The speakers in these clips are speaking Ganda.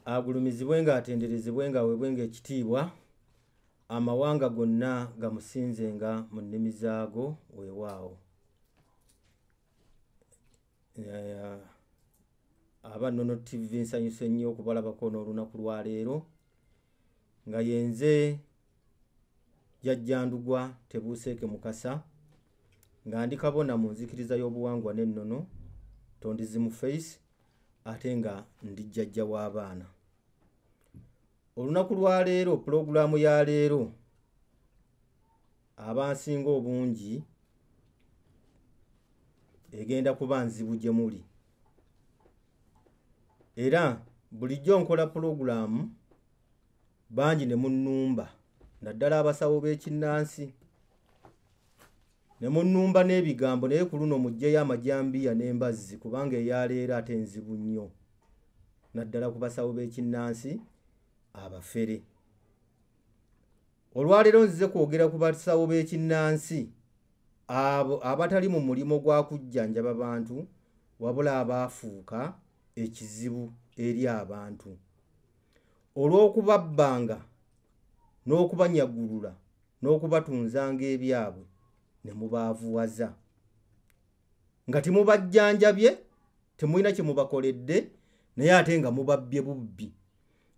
Agulumizibwe ng'atenderezebwe ng'aweebwe ng'ekitiibwa, amawanga gonna gamusinzenga mu nnimi zaago, weewaawo. Aba Nnono TV nsanyuse nnyo okubalabako n'olunaku lwa leero, nga yenze Jjajja Ndugwa Tebuuseeke Mukasa, nga ndi kabona mu nzikiriza y'obuwangwa n'ennono, Tondizimu Face, ate nga ndi jjajja w'abaana. Olunaku lwa leero, pulogulaamu ya leero, abansinga obungi egenda kuba nzibu gye muli. Era bulijjo nkola pulogulaamu bangi ne munnumba, naddala abasawo b'ekinnansi, ne munnumba n'ebigambo, naye ku luno muggyeyo amajambiya n'embazzi, kubanga eya leero ate nzibu nnyo, naddala ku basawo b'ekinnansi abafere. Olwaleero nzize kwogera ku basawo b'ekinnansi abo abatali mu mulimo gwa kujjanjaba bantu, wabula abaafuuka ekizibu eri abantu olw'okubabbanga n'okubanyagulula n'okubatunzanga ebyabwe ne mubaavuwaza, nga temubajjanjabye, temulina kye mubakoledde, naye ate nga mubabbye bubbi.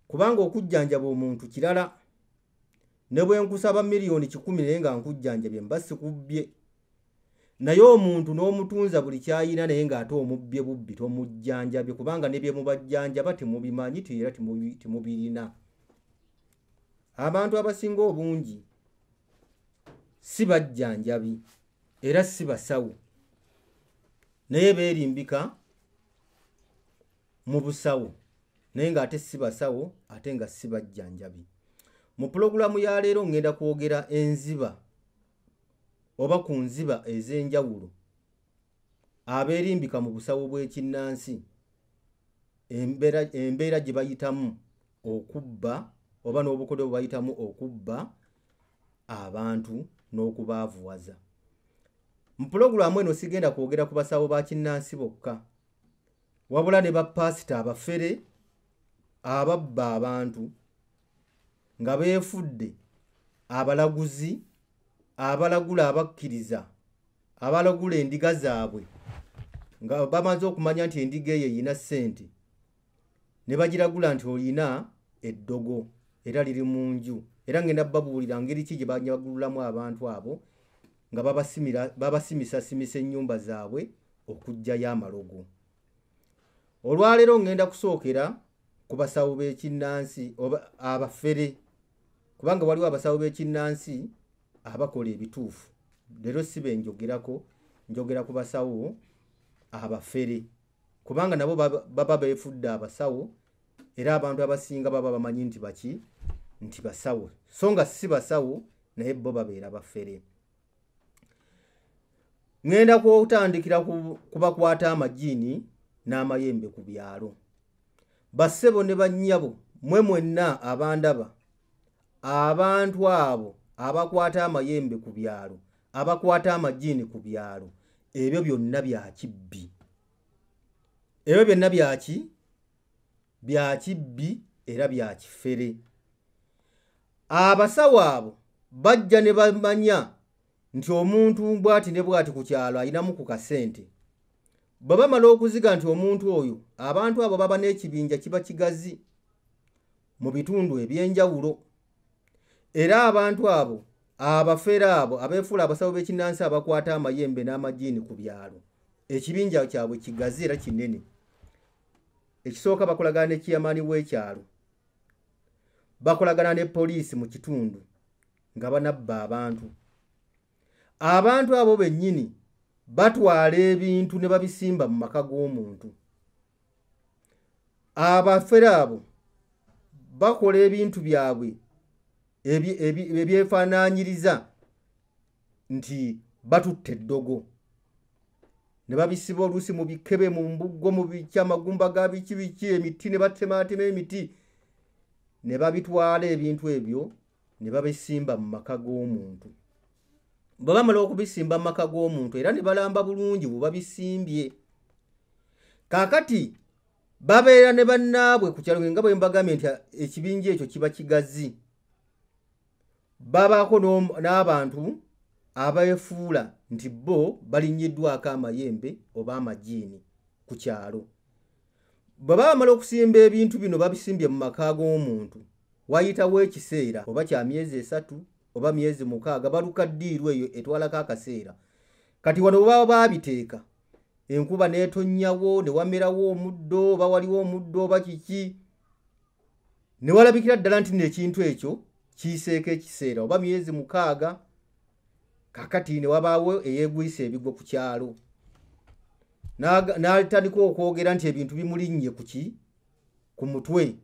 Kubanga okujjanjaba omuntu kirala, ne bwe nkusaba 1,000,000 naye nga nkujjanjabye mba sikubbye. Naye omuntu n'omutunza buli ky'ayina naye ng'ate omubbye bubbi, tomujjanjabye, kubanga ne bye mubajjanjaba temubimanyi era temubirina. Abantu abasinga obungi si bajjanjabi era si basawo, naye beerimbika mu busawo, naye ng'ate si basawo ate nga si bajjanjabi. Mu pulogulaamu ya leero ngenda kwogera enziba oba ku nziba ez'enjawulo abeerimbika mu busawo bw'ekinnansi, embeera gye bayitamu okubba oba n'obukodyo bwe bayitamu okubba abantu n'okubaavuwaza. Mu pulogulaamu eno sigenda kwogera ku basawo ba kinnansi bokka, wabula ne bapaasita abafere ababba abantu nga beefudde abalaguzi, abalagula abakkiriza, abalagula endiga zaabwe nga bamaze okumanya nti endiga eyo erina ssente, ne bagiragula nti olina eddogo era liri mu nju. Era ngenda babuulira ngeri ki gye banyagululamu abantu abo nga babasimisasimisa ennyumba zaabwe okuggyayo amalogo. Olwaleero ngenda kusookera ku basawo b'ekinnansi oba abafere, kubanga waliwo abasawo b'ekinnansi abakola ebituufu. Leero si be njogerako, njogera ku basawo abafere, kubanga nabo baba beefudde abasawo, era abantu abasinga baba bamanyi nti baki, nti basawo, so nga si basawo, naye bo babeera bafere. Ngenda kutandikira ku bakwata amajiini n'amayembe ku byalo. Bassebo ne bannyabo, mmwe mwenna abandaba, abantu abo abakwata amayembe ku byalo, abakwata amajiini ku byalo, ebyo byonna bya kibbi. Ebyo byonna bya ki? Bya kibbi era bya kifere. Abasawo abo bajja ne bamanya nti omuntu bw'ati ne bw'ati ku kyalo ayinamu ku kasente. Bwe bamala okuziga nti omuntu oyo, abantu abo baba n'ekibinja kiba kigazi mu bitundu eby'enjawulo. Era abantu abo abafere abo abeefuula abasawo b'ekinnansi abakwata amayembe n'amajiini ku byalo, ekibinja kyabwe kigazi era kinene. Ekisooka bakolagana ne chairman w'ekyalo, bakolagana ne poliisi mu kitundu nga banabba abantu. Abantu abo bennyini batwala ebintu ne babisimba mu maka g'omuntu. Abafere abo bakola ebintu byabwe ebyefaanaanyiriza nti batutte eddogo, ne babisiba oluusi mu bikebe, mu mbugo, mu biki, amagumba ga biki biki, emiti ne batemaatema emiti, ne babitwala ebintu ebyo ne babisimba mu maka g'omuntu. Bwe bamala okubisimba mu maka g'omuntu era ne balamba bulungi bwe babisimbye. Kaakati Babeera ne bannaabwe ku kyalo, nga bwe mbagambye nti ekibinja ekyo kiba kigazi. Babaako n'abantu abeefuula nti bo balinnyiddwako amayembe oba amajiini ku kyalo. Bwe baba bamala okusimba ebintu bino, babisimbye mu maka g'omuntu, wayitawo ekiseera oba kya myezi 3 oba myezi 6, baluka ddiiru eyo etwalako akaseera. Kati wano bwe baba baabiteeka, enkuba n'etonnyawo ne wamerawo omuddo oba waliwo omuddo oba kiki, ne walabikira ddala nti nno ekintu ekyo kiyiseeko ekiseera oba myezi 6. Kakati ne wabaawo eyeegwisa ebigwo ku kyalo, n'atandika okwogera nti ebintu bimulinnye ku ki? Ku mutwe,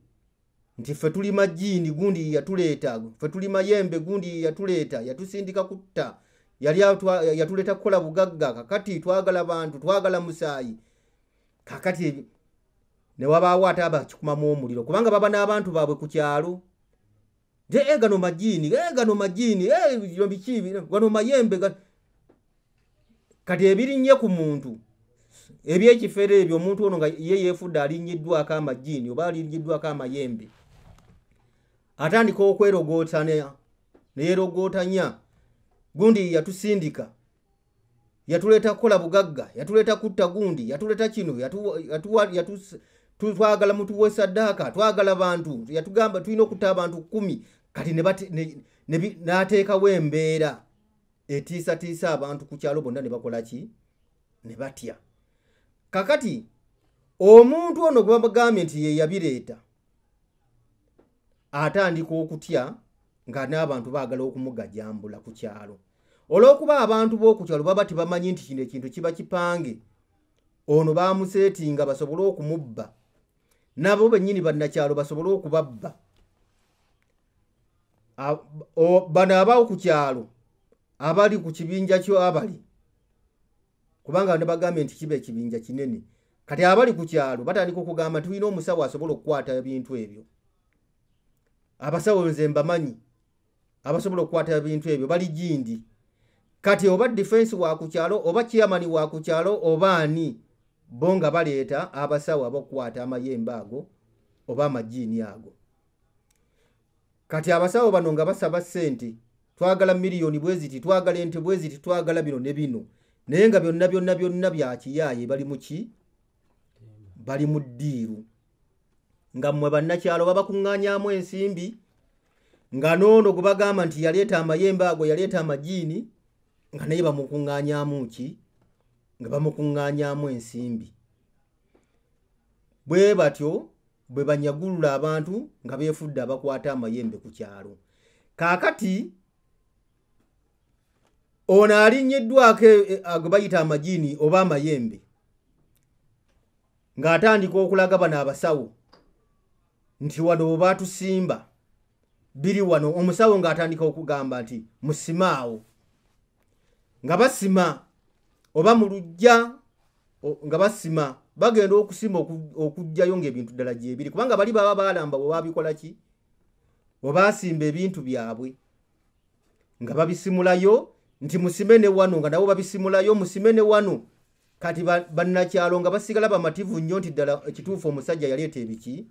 nti ffe tuli majiini, gundi yatuleeta, ffe tuli mayembe, gundi yatuleeta, yatusindika kutta, yali yatuleeta kukola bugagga, kakati twagala bantu, twagala musaayi. Kakati ne wabaawo ate abakikumamu omuliro, kubanga baba n'abantu baabwe ku kyalo. Nti gano majiini, gano majiini, bino biki, gano mayembe. Kati ebirinnye ku muntu ebyekifere ebyo, omuntu ono nga ye yeefudde alinnyiddwako amajiini oba alinnyiddwako amayembe, atandika okwerogootanya, neyerogootanya, gundi yatusindika, yatuleeta kukola bugagga, yatuleeta kutta gundi, yatuleeta kino, twagala mutuwe saddaaka, twagala bantu, yatugamba tulina okutta abantu 10. Kati n'ateekawo embeera etiisatiisa abantu ku kyalo bonna, ne bakola ki? Ne batya. Kakati omuntu ono gwe bamugambye nti ye yabireeta atandika okutya, nga n'abantu baagala okumugajambula ku kyalo. Olw'okuba abantu b'oku kyalo baba tebamanyi nti kino ekintu kiba kipange, ono baamuseetinga basobole okumubba, nabo bennyini bannakyalo basobole okubabba. Bano abawo ku kyalo abali ku kibinja kyo abali, kubanga ne bagambye nti kiba ekibinja kinene, kati abali ku kyalo batandika okugamba tulina omusawo asobola okukwata ebintu ebyo. Abasawo nze mbamanyi abasobola okukwata ebintu ebyo bali gindi. Kati oba defense wa ku kyalo oba chairman wa ku kyalo oba ani, bo nga baleeta abasawo abakwata amayembe ago oba amajiini ago. Kati abasawo bano nga basaba ssente, twagala miliyoni bwe ziti, twagala ente bwe ziti, twagala bino ne bino, naye nga byonna byonna byonna bya kiyaaye, bali mu ki? Bali mu ddiiru. Nga mmwe bannakyalo babakuŋŋaanyaamu ensimbi, nga n'ono gwe bagamba nti yaleeta amayembe ago, yaleeta amajiini, nga naye bamukuŋŋaanyaamu ki? Nga bamukuŋŋaanyaamu ensimbi. Bwe batyo bwe banyagulula abantu nga beefudde abakwata amayembe ku kyalo. Kaakati ono alinnyiddwako ago bayita amajiini oba amayembe, ng'atandika okulaga bano abasawo nti wano bwe baatusimba biri wano. Omusawo ng'atandika okugamba nti musimaawo, nga basima oba mu luggya, nga basima, bagenda okusima okuggyayo ng'ebintu ddala gye biri, kubanga bali baba baalamba bwe baabikola ki? Bwe baasimba ebintu byabwe nga babisimulayo nti musime ne wano, nga nabo babisimulayo musime ne wano. Kati bannakyalo nga basigala bamativu nnyo nti ddala ekituufu omusajja yaleeta ebiki?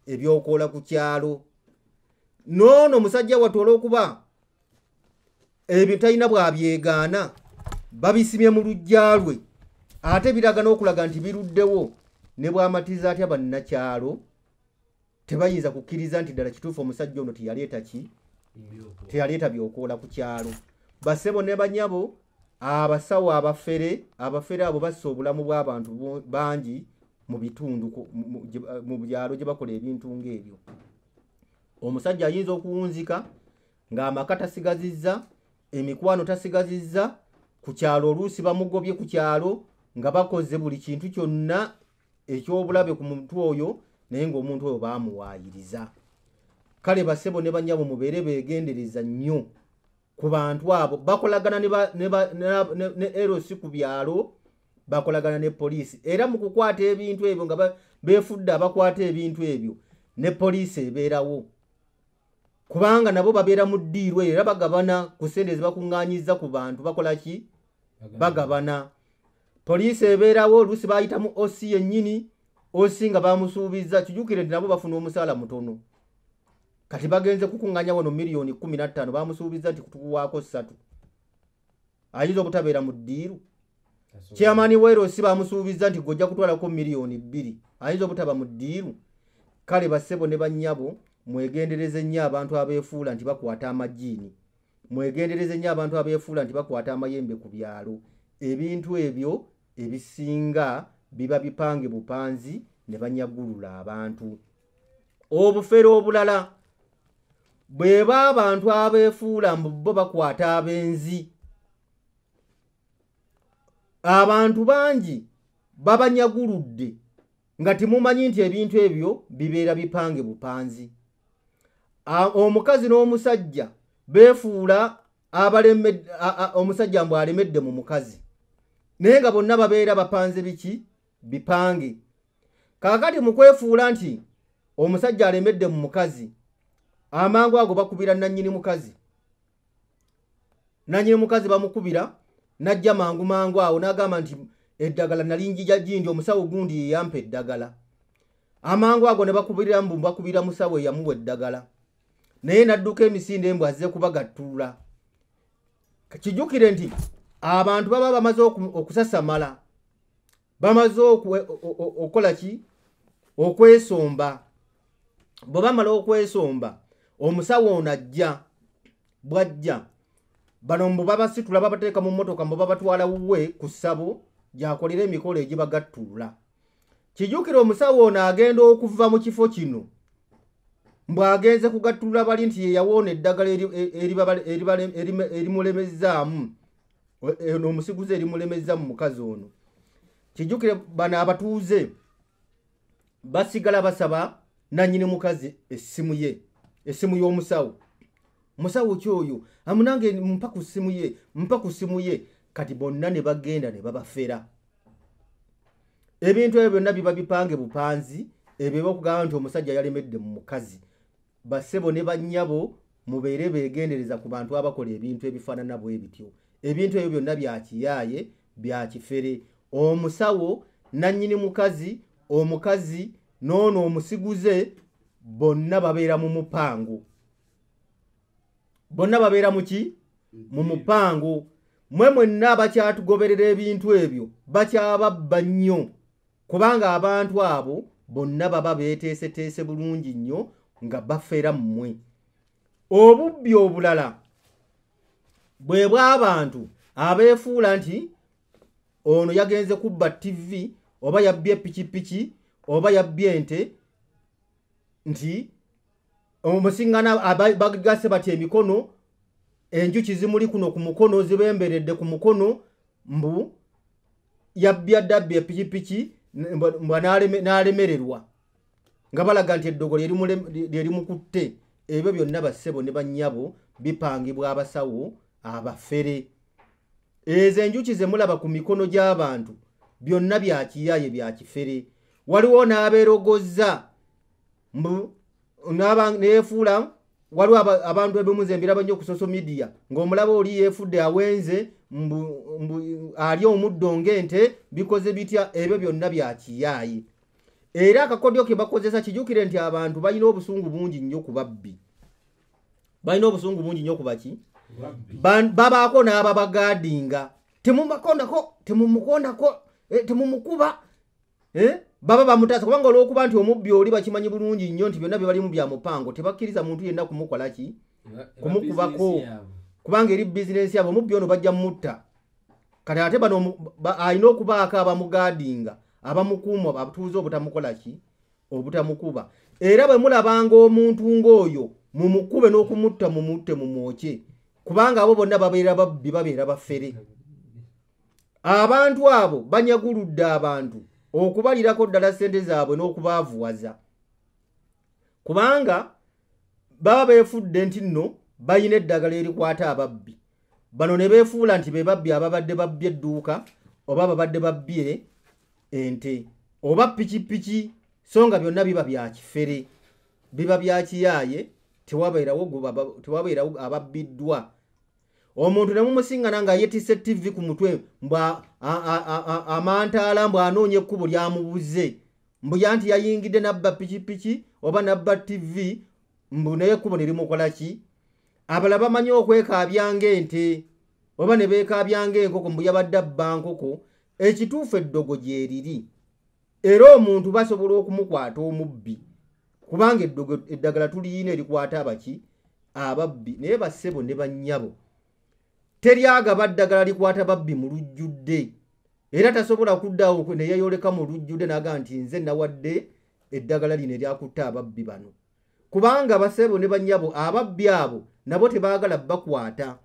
Ebyokoola ku kyalo. N'ono omusajja wattu olw'okuba ebyo talina bw'abyegaana, babisimye mu luggya lwe, ate biraga n'okulaga nti biruddewo. Ne bw'amatiza atya bannakyalo tebayinza kukkiriza nti ddala kituufu omusajja ono teyaleeta ki? Teyaleeta byokoola ku kyalo. Bassebo ne bannyabo, abasawo abafere, abafere abo bassa obulamu bw'abantu bangi mu bitundu, mu byalo gye bakola ebintu ng'ebyo. Omusajja ayinza okuwunzika ng'amaka tasigazizza, emikwano tasigazizza, ku kyalo oluusi bamugobye ku kyalo nga bakoze buli kintu kyonna eky'obulabe ku muntu oyo, naye ng'omuntu oyo baamuwaayiriza. Kale bassebo ne bannyabo mubeere beegendereza nnyo ku bantu abo. Bakolagana ne LC ku byalo, bakolagana ne poliisi, era mu kukwata ebintu ebyo nga beefudde abakwata ebintu ebyo, ne poliisi ebeerawo, kubanga nabo babeera mu ddiiru eyo, era bagabana ku ssente ze bakuŋŋaanyizza ku bantu. Bakola ki? Bagabana. Poliisi ebeerawo, oluusi bayita mu OC yennyini. Osinga bamusuubiza, kijjukire nti nabo bafuna omusaala mutono. Kati bagenze kukuŋŋaanya wano miliyoni 15, bamusuubiza nti kutukuwaako 3. Ayinza obutabeera mu ddiiru. Chairman wa LC bamusuubiza nti gojja kutwalako miliyoni 2, ayinza obutaba mu ddiiru. Kale bassebo ne bannyabo, mwegendereze nnyo abantu abeefuula nti bakwata amajiini, mwegendereze nnyo abantu abeefuula nti bakwata amayembe ku byalo. Ebintu ebyo ebisinga biba bipange bupanzi ne banyagulula abantu. Obufere obulala bweba abantu abeefuula mbu bo bakwata abenzi. Abantu bangi babanyaguludde nga temumanyi nti ebintu ebyo bibeera bipange bupanzi. Omukazi n'omusajja beefuula omusajja mbu alemedde mu mukazi, naye nga bonna babeera bapanze biki? Bipange. Kaakati mu kwefuula nti omusajja alemedde mu mukazi, amangu ago bakubira nannyini mukazi. Nannyini mukazi bamukubira, najja mangu mangu awo n'agamba nti eddagala nali njija gindi, omusawo gundi ye yampa eddagala. Amangu ago ne bakubirira mbu bakubira musawo eyamuwa eddagala, naye n'adduka emisinde mbu azze kubagattulula. Kijjukire nti abantu baba bamaze okusasamala, bamaze okukola ki? Okwesomba. Bwe bamala okwesomba, omusawo ono ajja. Bw'ajja, bano mbu babasitula, babateeka mu mmotoka, mbu babatwala wuwe ku ssabo gy'akolera emikolo egibagattulula. Kijjukire omusawo ono agenda okuva mu kifo kino mbu agenze kugattulula bali nti ye yawoona eddagala erimulemezaamu, omusiguze erimulemeza mu mukazi ono. Kijjukire bano abatuuze basigala basaba nannyini mukazi essimu ye, essimu y'omusawo. Musawo ki oyo? Amunange mpa ku ssimu ye, mpa ku ssimu ye. Kati bonna ne bagenda ne babafera. Ebintu ebyo byonna biba bipange bupanzi, ebyo okugamba nti omusajja yalemedde mu mukazi. Bassebo ne bannyabo, mubeere beegendereza ku bantu abakola ebintu ebifaanana bwe bityo. Ebintu ebyo byonna bya kiyaaye, bya kifere. Omusawo, nannyini mukazi, omukazi n'ono omusiguze, bonna babeera mu mupango. Bonna babeera mu ki? Mu mupango. Mwe mwenna abakyatugoberera ebintu ebyo bakyababba nnyo, kubanga abantu abo bonna baba beeteeseteese bulungi nnyo nga bafera mmwe. Obubbi obulala bwe bw'abantu abeefuula nti ono yagenze kubba TV, oba yabbye pikipiki, oba yabbye ente, nti omusiŋŋana bagase bati emikono, enjuki zimuli kuno ku mukono, zibemberedde ku mukono, mbu yabbya dabbi epikipiki, mbw n'alemererwa, nga balaga nti eddogo lyerimukutte. Ebyo byonna bassebo ne bannyabo bipangibwa abasawo abafere. Ezo enjuki ze mulaba ku mikono gy'abantu byonna bya kiyaaye, bya kifere. Waliwo n'abeerogozza mbu neefuula. Waliwo abantu ebimu nze mbiraba nnyo ku social media, ng'omulaba oli yeefudde awenze, mbu ali omuddo ng'ente, bikoze bitya. Ebyo byonna bya kiyaaye. Era akakodyo ke bakozesa, kijjukire nti abantu balina obusungu bungi nnyo ku babbi, balina obusungu bungi nnyo ku baki. Babaako n'ababagaadinga, temumukonako, temumukonako, temumukuba, baba bamutaasa, kubanga olw'okuba nti omubbi oli bakimanyi bulungi nnyo nti byonna bye balimu bya mupango, tebakkiriza muntu yenna kumukola ki? Kumukubako, kubanga eri bizinensi yabwe. Omubbi ono bajja mutta. Kati ate bano alina okubaako abamugaadinga, abamukuuma, abatuuze obutamukola ki? Obutamukuba. Era bwe mulabanga omuntu ng'oyo, mumukube n'okumutta, mumutte, mumwokye, kubanga abo bonna babeera babbi, babeera bafere. Abantu abo banyaguludde abantu okubalirako ddala ssente zaabwe n'okubaavuwaza, kubanga baba beefudde nti nno balina eddagala erikwata ababbi. Bano ne beefuula nti be babbi ababadde babbye edduuka, oba babadde babbye ente oba pikipiki, so nga byonna biba bya kifere, biba bya kiyaaye. Tewabeerawo ababbiddwa. Omuntu ne mumusiŋŋana nga yeetisse TV ku mutwe, mbw amantaala, mbw anoonya ekkubo lyamubuze. Mbuya nti yayingidde nabba pikipiki oba nabba TV, mbu naye ekkubo ne limukola ki? Abalala bamanyi okwekaabya ng'ente oba ne beekaabya ng'enkoko, mbu yabadde abba nkoko. Ekituufu eddogo gye riri, era omuntu basobola okumukwata omubbi, kubanga eddogo eddagala tuliyina erikwata abaki? Ababbi. Naye bassebo ne bannyabo, teri agaba ddagala likwata babbi mu lujjudde, era tasobola kuddawo ne yeeyoleka mu lujjudde n'agamba nti nze nawadde eddagala lino eryakutta ababbi bano. Kubanga bassebo ne bannyabo, ababbi abo nabo tebaagala bakwata.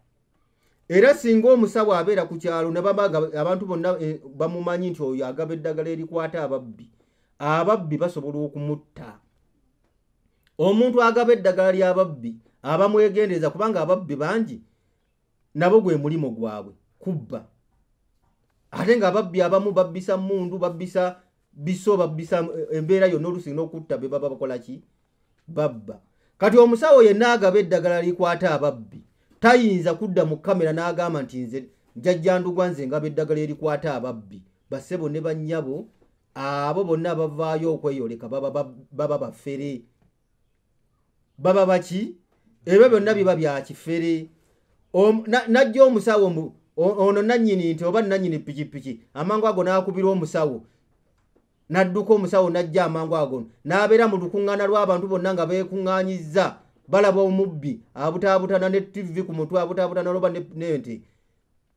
Era singa omusawo abeera ku kyalo ne babaga abantu bonna bamumanyi nti oyo agaba eddagala erikwata ababbi, ababbi basobola okumutta. Omuntu agaba eddagala ly'ababbi abamwegendereza, kubanga ababbi bangi nabo gwe mulimu gwabwe kubba. Ate ng'ababbi abamu babbisa mmundu, babbisa biso, babbisa embeera yonna, oluusi n'okutta be baba bakola ki? Babba. Kati omusawo yenna agaba eddagala likwata ababbi tayinza kudda mu kamera n'agamba nti nze Jjajja Ndugwa nze ngaba eddagala erikwata ababbi. Bassebo ne bannyabo, abo bonna abavaayo okweyoleka baba bafere. Baba baki? Ebyo byonna biba bya kifere. Najja omusawo ono nannyini nti oba nannyini pikipiki, amangu ago n'akubira omusawo, n'adduka omusawo n'ajja amangu ago n'abeera mu lukuŋŋaana lw'abantu bonna nga beekuŋŋaanyizza, balaba omubbi abutaabutana ne TV ku mutwe, abutaabutana oba n'ente.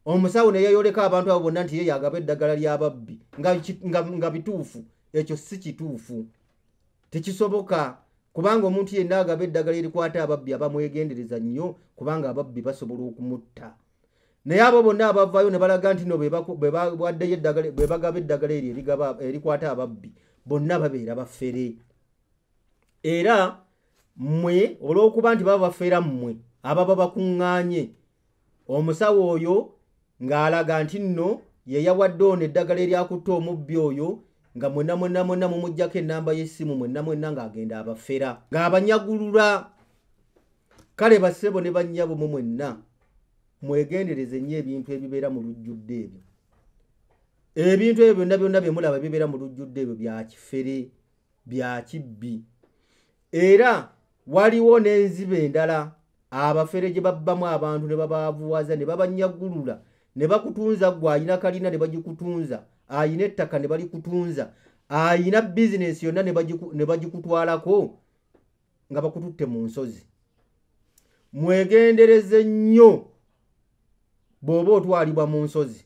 Omusawo ne yeeyoleka abantu abo bonna nti ye yagaba eddagala ly'ababbi, nga bituufu. Ekyo si kituufu, tekisoboka, kubanga omuntu yenna agaba eddagala erikwata ababbi abamwegendereza nnyo, kubanga ababbi basobola okumutta. Naye abo bonna abavaayo ne balaga nti no be bawaddeyo eddagala, be bagaba eddagala eryo erikwata ababbi, bonna babeera bafere. Era mmwe olw'okuba nti baba bafera mmwe ababa bakuŋŋaanye, omusawo oyo ng'alaga nti nno ye yawadde ono eddagala eryakutta omubbi oyo, nga mwenna mwenna mwenna mumuggyako ennamba y'essimu, mwenna mwenna ng'agenda abafera, ng'abanyagulula. Kale bassebo ne bannyabo mu mwenna mwegendereze nnyo ebintu ebibeera mu lujjudde ebyo. Ebintu ebyo byonna byonna bye mulaba bibeera mu lujjudde ebyo bya kifere, bya kibbi. Era waliwo n'enziba endala abafere gye babbamu abantu ne babaavuwaza ne babanyagulula ne bakutunza. Ggwe ayina kalina ne bagikutunza, ayina ettaka ne balikutunza, ayina bizinesi yonna ne bagikutwalako nga bakututte mu nsozi. Mwegendereze nnyo bw'oba otwalibwa mu nsozi.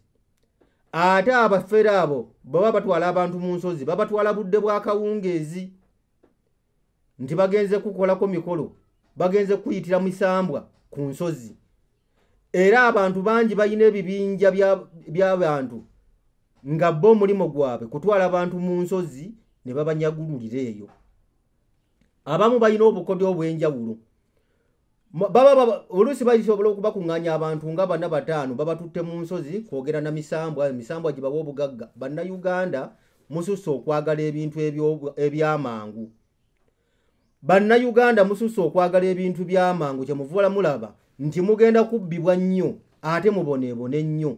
Ate abafere abo baba batwala abantu mu nsozi, babatwala budde bwa kawungeezi, nti bagenze kukolako mikolo, bagenze kuyitira misambwa ku nsozi. Era abantu bangi balina ebibinja by'abantu nga bo omulimu gwabwe kutwala abantu mu nsozi ne babanyagululira eyo. Abamu balina obukodyo obw'enjawulo. Oluusi basobola okubakuŋŋaanya abantu nga 4 5 babatutte mu nsozi kwogera na misambwa, emisambwa gibawa obugagga. Bannayuganda mususse okwagala ebintu eby'amangu. Bannayuganda mususse okwagala ebintu by'amangu, kye muvuula mulaba nti mugenda kubbibwa nnyo ate muboneebone nnyo.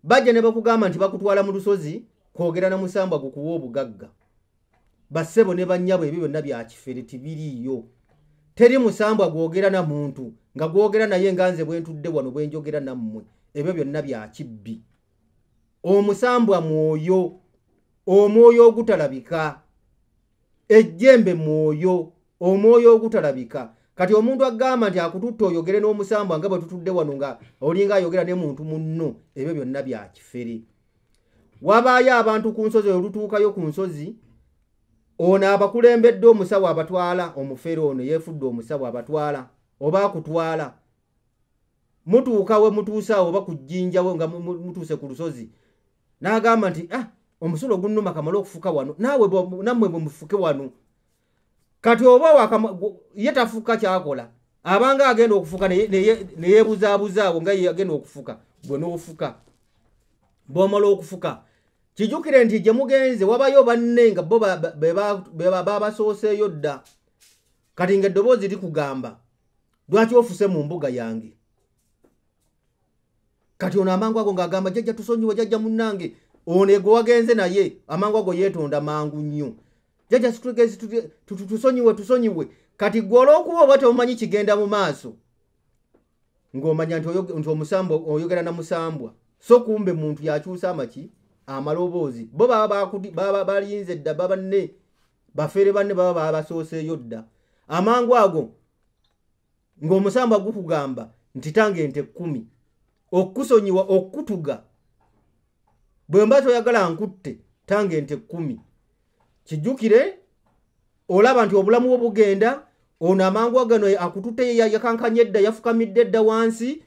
Bajja ne bakugamba nti bakutwala mu lusozi kwogera na musambwa gukuwa obugagga. Bassebo ne bannyabo, ebyo byonna bya kifere, tibiriiyo. Teri musambwa gwogera na muntu nga gwogera naye nga nze bwe ntudde wano bwe njogera nammwe. Ebyo byonna bya kibbi. Omusambwa mwoyo, omwoyo ogutalabika. Ejjembe mwoyo, omwoyo ogutalabika. Kati omuntu agamba nti akututte oyogere n'omusambwa nga bwe tutudde wano nga olinga ayogera ne muntu munno, ebyo byonna bya kifere. Wabaayo abantu ku nsozi, olutuukayo ku nsozi, ono abakulembedde omusawo abatwala, omufere ono yeefudde omusawo abatwala oba akutwala. Mutuuka we mutuuse awo oba ku jjinja we nga mutuuse ku lusozi, n'agamba nti omusulo gunnuma kamale okufuka wano, naawe nammwe bwe mufuke wano. Kati oba ye tafuka kyakola, abanga agenda okufuka ne yeebuzaabuza awo nga ye agenda okufuka, gwe n'ofuka. Bw'omala okufuka, kijjukire nti gye mugenze wabayo banne nga bo babasooseeyo dda. Kati ng'eddoboozi likugamba, lwaki ofuse mu mbuga yange? Kati ono amangu ago ng'agamba, jjajja tusonyiwe, jjajja munnange. Ono gwe wagenze naye amangu ago yeetonda mangu nnyo. Jjajja tusonyiwe, tusonyiwe. Kati gwe olw'okuba oba tomanyi kigenda mu maaso, ng'omanya nti omusambwa oyogera na musambwa, so kumbe muntu yakyusa amaki amaloboozi. Bo baba balinze dda, babanne bafere banne baba babasooseeyo dda. Amangu ago ng'omusambwa gukugamba nti tanga ente 10 okusonyiwa okutuga, bwe mba toyagala nkutte, tanga ente 10. Kijjukire olaba nti obulamu bwo bugenda, ono amangu agano akututte, yakankanye dda, yafukamidde dda wansi.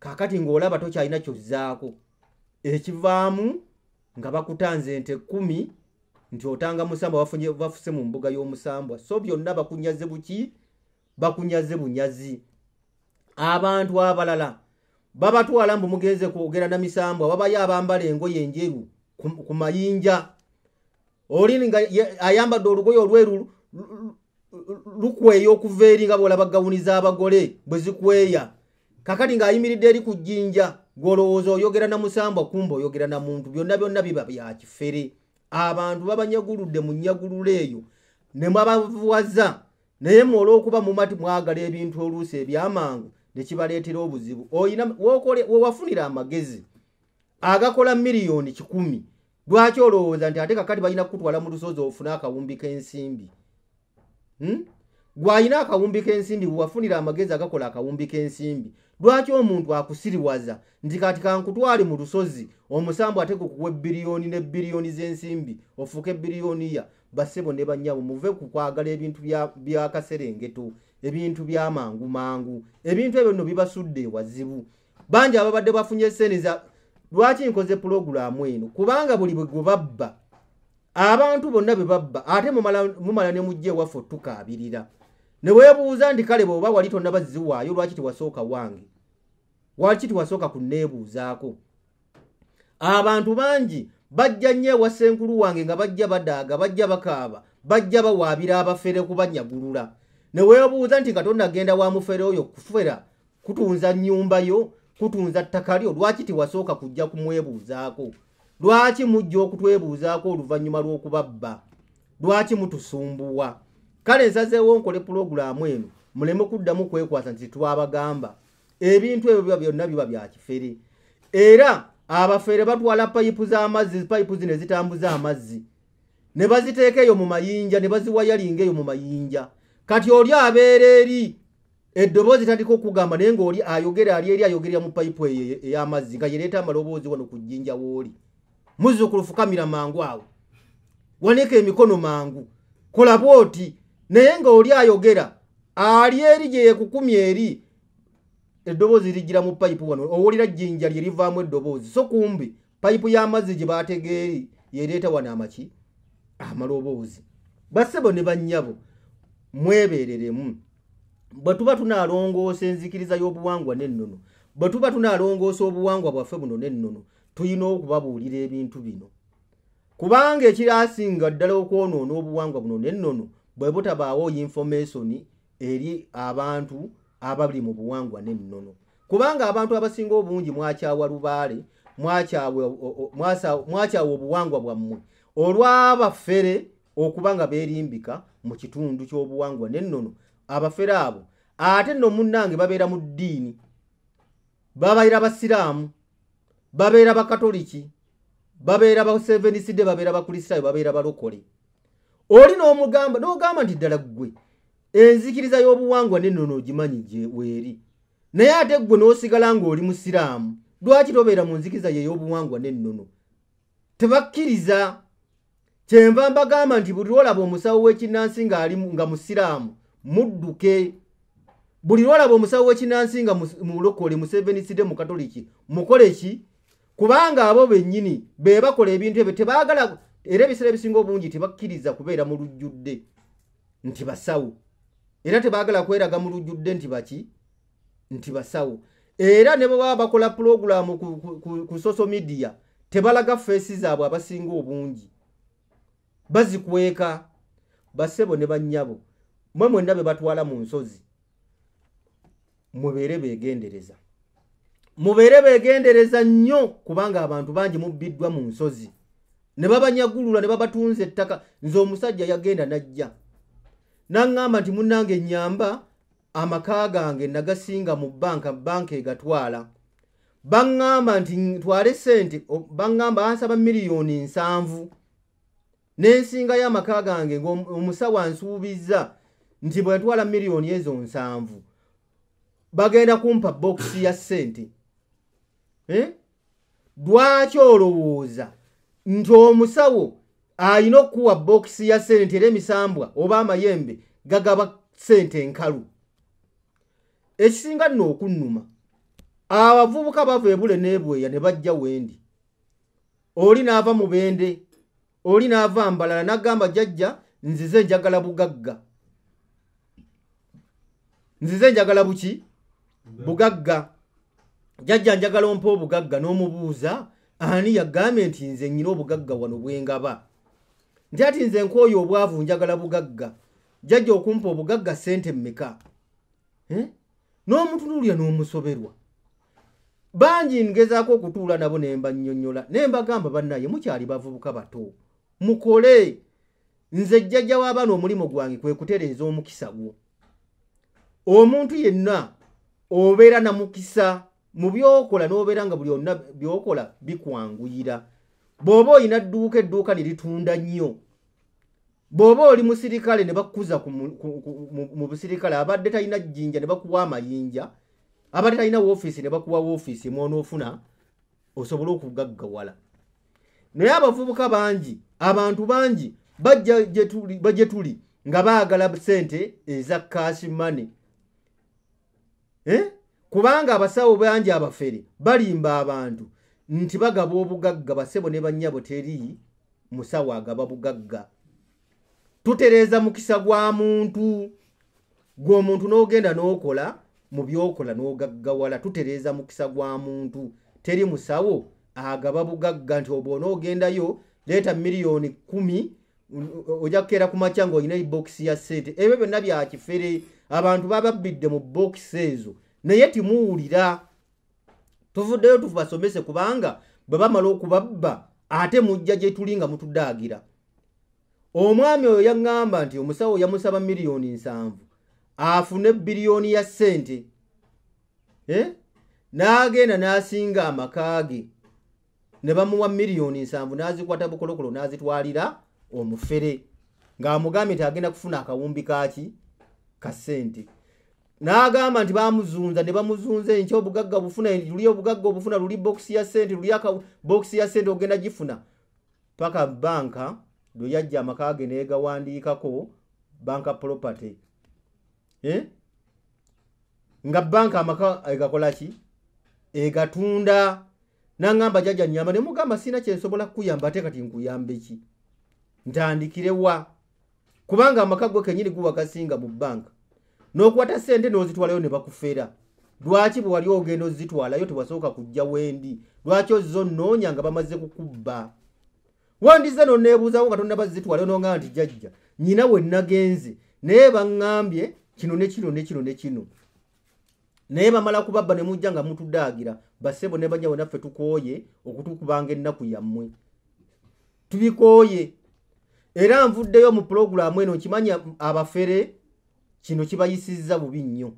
Kaakati ng'olaba tokyalina kyozzaako, ekivaamu nga bakutanze ente 10 nti otanga musambwa, bafuse mu mbuga y'omusambwa. So byonna bakunyaze buki? Bakunyaze bunyazi. Abantu abalala babatwala mbu mugenze kwogera na misambwa, babayo abambala engoye enjeru ku mayinja, oli nga ayambadde olugoye olweru lukweya okuva eri nga bw'olaba gawuni z'abagole bwe zikweya. Kakati ng'ayimiridde eri ku jjinja, gw'olowooza oyogera na musambwa, kumbe oyogera na muntu. Byonna byonna biba bya kifere. Abantu babanyaguludde mu nnyagululo eyo ne mwabavuwaza, naye mmwe olw'okuba mumati mwagala ebintu oluusi ebyamangu ne kibaleetera obuzibu. Oyina wewafunira amagezi agakola 100,000,000, lwaki olowooza nti ate kakati balina kukutwala mu lusozi ofune akawumbi k'ensimbi? Gw'alina akawumbi k'ensimbi, bwewafunira amagezi agakola akawumbi k'ensimbi, lwaki omuntu akusiriwaza nti kati kankutwale mu lusozi omusambu ate gukuwa ebbiliyoni ne biliyoni z'ensimbi ofuuke biliyoniya? Bassebo ne bannyabo, muve ku kwagala ebintu by'akaserengeto, ebintu by'amangu mangu. Ebintu ebyo nno bibasudde ewazibu. Bangi ababadde bafunye ssente za lwaki nkoze pulogulaamu eno? Kubanga buli bwe gwe babba, abantu bonna be babba, ate mumala ne mujja ewaffe otukaabirira. Ne weebuuza nti kale bw'oba wali tonnabazziwaayo, lwaki tewasooka wange? Lwaki tewasooka kunneebuuzaako? Abantu bangi bajja nnyo ewa ssenkulu wange nga bajja badaaga, bajja bakaaba, bajja bawaabira abafere kubanyagulula. Ne weebuuza nti nga tonnagenda wa mufere oyo kufera kutunza nnyumba yo, kutunza ttaka lyo, lwaki tewasooka kujja kumwebuuzaako? Lwaki mujja okutwebuuzaako oluvannyuma lw'okubabba? Lwaki mutusumbuwa? Kale nsazeewo nkole pulogulaamu eno muleme kuddamu kwekwasa nti twabagamba. Ebintu ebyo biba byonna biba bya kifere. Era abafere batwala payipu z'amazzi, payipu zino ezitambuza amazzi, ne baziteeka eyo mu mayinja, ne baziwayalinga eyo mu mayinja. Kati oli abeera eri eddoboozi tandika okugamba, naye ng'oli ayogera ali eri ayogerera mu payipu eyo ey'amazzi nga yereeta amaloboozi wano ku jjinja w'oli. Muzzukulu fukamira mangu awo, wanika emikono mangu, kola bw'oti. Naye ng'oli ayogera ali eri gye yekukumya eri, eddoboozi lijjira mu payipu wano, owulira jjinja lye livaamu eddoboozi. So kumbe payipu y'amazzi gye baategeeri yereeta wano amaki amaloboozi. Bassebo ne bannyabo, mwebeereremu. Bwe tuba tunaalongoosa enzikiriza y'obuwangwa n'ennono, bwe tuba tunaalongoosa obuwangwa bwaffe buno n'ennono, tulina okubabuulira ebintu bino. Kubanga ekirasinga ddala okwonoona obuwangwa buno n'ennono bwe butabaawo information eri abantu abali mu buwangwa n'ennono. Kubanga abantu abasinga obungi mwakyawa lubaale, mwakyawa obuwangwa bwammwe olw'abafere okuba nga beerimbika mu kitundu ky'obuwangwa n'ennono. Abafere abo ate nno munnange babeera mu ddiini, babeera basiraamu, babeera bakatoliki, babeera baseveniside, babeera bakristaayo, babeera balokole. Oli n'omugamba n'ogamba nti ddala ggwe enzikiriza y'obuwangwa n'ennono ogimanyi gye weeri, naye ate ggwe n'osigala ng'oli musiraamu, lwaki tobeera mu nzikiriza ye ey'obuwangwa n'ennono? Tebakkiriza. Kyenva mbagamba nti buli lw'olaba omusawo w'ekinnansi nga musiraamu, mudduke. Buli lw'olaba omusawo w'ekinnansi nga mulokole, museveniside, mukatoliki, mukole ki? Kubanga abo bennyini be bakola ebintu ebyo tebaagala, era ebiseera ebisinga obungi tebakkiriza kubeera mu lujjudde nti basawo, era tebaagala kweraga mu lujjudde nti baki, nti basawo. Era ne bwe baba bakola pulogulaamu ku social media tebalaga feesi zaabwe, abasinga obungi bazikweka. Bassebo ne bannyabo, mmwe mwenna be batwala mu nsozi, mubeere beegendereza, mubeere beegendereza nnyo, kubanga abantu bangi mubbiddwa mu nsozi. Ne babanyagulula ne babatunza ettaka. Nze omusajja yagenda n'ajja n'aŋŋamba nti munnange nnyamba, amaka gange nagasinga mu banka, banka egatwala. Baŋŋamba nti ntwale ssente, baŋŋamba ansaba 7 million n'ensingayo amaka gange, ng'omusawo ansuubizza nti bwe ntwala 7 million bagenda kumpa bokisi ya ssente. Eh? Lwaki olowooza nti omusawo alina okukuwa bokisi ya ssente, era emisambwa oba amayembe gagaba ssente enkalu? Ekisinga nno okunnuma, abavubuka bava ebule n'ebweya ne bajja wendi, oli n'ava Mubende, oli n'ava Mbalala, n'agamba, "Jjajja, nzize njagala bugagga, nzize njagala buki? Bugagga. Jjajja, njagala ompa obugagga." N'omubuuza, "Ani yagambye nti nze nnyina obugagga wano bwengaba?" Nti, "Ati nze nkooyo obwavu, njagala bugagga. Jjajja, okumpa obugagga ssente mmeka?" Eh? N'omutunuulira n'omusoberwa. Bangi ngezaako okutuula nabo ne mbannyonnyola ne mbagamba, "Bannaye, mukyali bavubuka bato, mukole." Nze jjajja w'abaana, omulimu gwange kwe kutereeza omukisa gwo. Omuntu yenna obeera na mukisa mu byokola, n'obeera nga buli onna byokola bikwanguyira. Bw'oba olina dduuka, edduuka ne litunda nnyo. Bw'oba oli musirikale, ne bakukuza mu busirikale. Abadde talina jjinja, ne bakuwa amayinja. Abadde talina woofiisi, ne bakuwa woofiisi mwonoofuna osobole okugaggawala. Naye abavubuka bangi, abantu bangi bajja gye tuli nga baagala ssente eza cash money. Eh? Kubanga abasawo bangi abafere balimba abantu nti bagaba obugagga. Basebo ne bannyabo, teri musawo agaba bugagga. Tutereeza mukisa gwa muntu, gw'omuntu n'ogenda n'okola mu byokola n'ogaggawala. Tutereeza mukisa gwa muntu. Teri musawo agaba bugagga nti oba onoogendayo leeta 10 million ojja kukeera ku makya ng'olina ebokisi ya ssente. Ebyo byonna bya kifere. Abantu bababbidde mu bokisi ezo, naye timuwulira. Tuvuddeyo tubasomese, kubanga bwe bamala okubabba ate mujja gye tuli nga mutudaagira. Omwami oyo yaŋŋamba nti omusawo yamusaba 7 million afune biliyoni ya ssente. Eh? N'agenda n'asinga amaka ge ne bamuwa 7 million, n'azikwata bukolokolo n'azitwalira omufere ng'amugambye nti agenda kufuna akawumbi kaki ka ssente. N'agamba nti bamuzunza ne bamuzunza, enkya obugagga bufuna luli, obugagga obufuna luli, bokisi ya ssente luli, bokisi ya ssente ogenda gifuna. Paka banka lwe yajja amaka ge neegawandiikako banka property. Eh? Nga banka amaka egakola ki? Egatunda. Naŋŋamba, "Jjajja, nnyamba." Ne mugamba, "Sirina kyensobola kukuyamba. Ate kati nkuyambe ki? Ntandikire wa?" Kubanga amaka gwe kenyini guba gasinga mu banka, n'okwata ssente n'ozitwalayo ne bakufera. Lwaki bwe wali ogenda ozitwalayo tewasooka kujja wendi? Lwaki ozza onnoonya nga bamaze kukubba? Wandize nonneebuuzaako nga tonnaba zitwalayo, nonga nti, "Jjajja, nyina we nagenze naye baŋŋambye kino ne kino ne kino ne kino." Naye bamala kubabba ne mujja nga mutudaagira. Bassebo ne bannyabo, naffe tukooye okutukubanga ennaku yammwe, tubikooye. Era nvuddeyo mu pulogulaamu eno, nkimanya abafere kino kibayisizza bubi nnyo.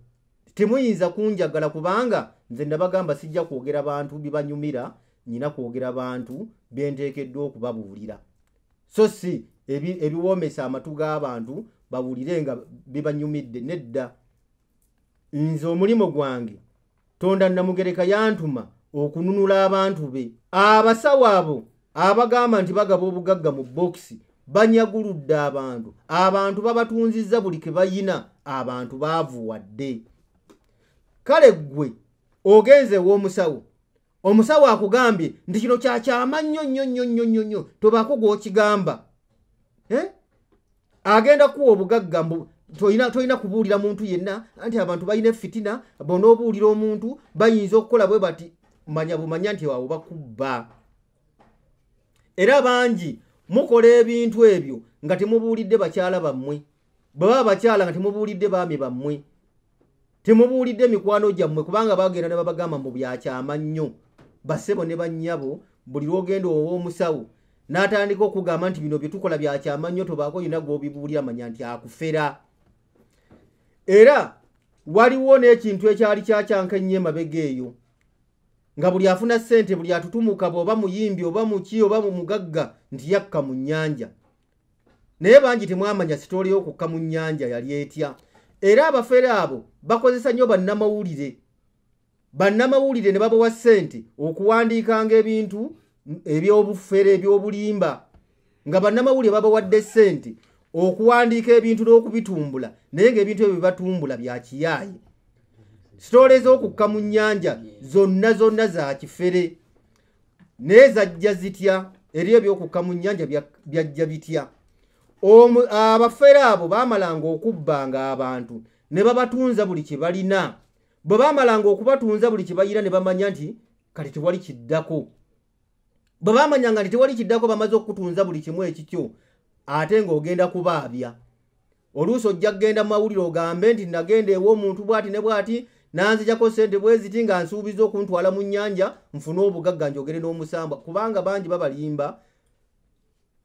Temuyinza kunjagala, kubanga nze nabagamba sijja kwogera bantu bibanyumira, nyina kwogera bantu byenteekeddwa okubabuulira, so si ebiwoomesa amatu g'abantu bawulire nga bibanyumidde. Nedda, nze omulimu gwange, Tonda Namugereka yantuma okununula abantu be. Abasawo abo abagamba nti bagaba obugagga mu bokisi banyaguludde abantu, abantu babatunzizza buli ke bayina, abantu baavuwadde. Kale ggwe ogenze ew'omusawo, omusawo akugambye nti kino kyakyama nnyo nnyo nnyo nnyo nnyo nnyo, tobaako gw'okigamba. Eh? Agenda kuwa obugagga mbu tolina kubuulira muntu yenna, anti abantu balina effitina, bw'onoobuulira omuntu bayinza okukola bwe bati. Manya bumanya nti awo bakubba. Era bangi mukola ebintu ebyo nga temubuulidde bakyala bammwe, bwe baba bakyala nga temubuulidde baami bammwe, temubuulidde mikwano gyammwe, kubanga bagenda ne babagamba mu byakyama nnyo. Bassebo ne bannyabo, buli lwogenda ow'omusawo n'atandika okugamba nti bino bye tukola bya kyama nnyo, tobaako yina gw'obibuulira, manya nti akufera. Era waliwo n'ekintu ekyali kyakyanka ennyo emabega eyo, nga buli afuna ssente, buli atutumuka, bw'oba muyimbi oba muki oba mugagga, nti yakka mu nnyanja. Naye bangi temwamanya sitooli y'okukka mu nnyanja yali etya. Era abafere abo bakozesa nnyo bannamawulire. Bannamawulire ne babawa ssente okuwandiikanga ebintu eby'obufere, eby'obulimba, nga bannamawulire babawadde ssente okuwandiika ebintu n'okubitumbula, naye ng'ebintu ebyo bye batumbula bya kiyaaye. Sitoole z'okukka mu nnyanja zonna zonna za kifere. Naye zajja zitya? Eri ebyokukka mu nnyanja byajja bitya? Abafere abo baamalanga okubbanga abantu ne babatunza buli kye balina. Bwe baamalanga okubatunza buli kye balina, ne bamanya nti kati tewali kiddako. Bwe bamanyanga nti tewali kiddako, bamaze okukutunza buli kimu ekikyo, ate ng'ogenda kubaabya. Oluusi ojja kugenda mu mawulire ogambe nti nagenda ew'omuntu bw'ati ne bw'ati, nanzijako ssente bwe ziti nga nsuubiza okuntwala mu nnyanja nfune obugagga, njogere n'omusambwa, kubanga bangi babalimba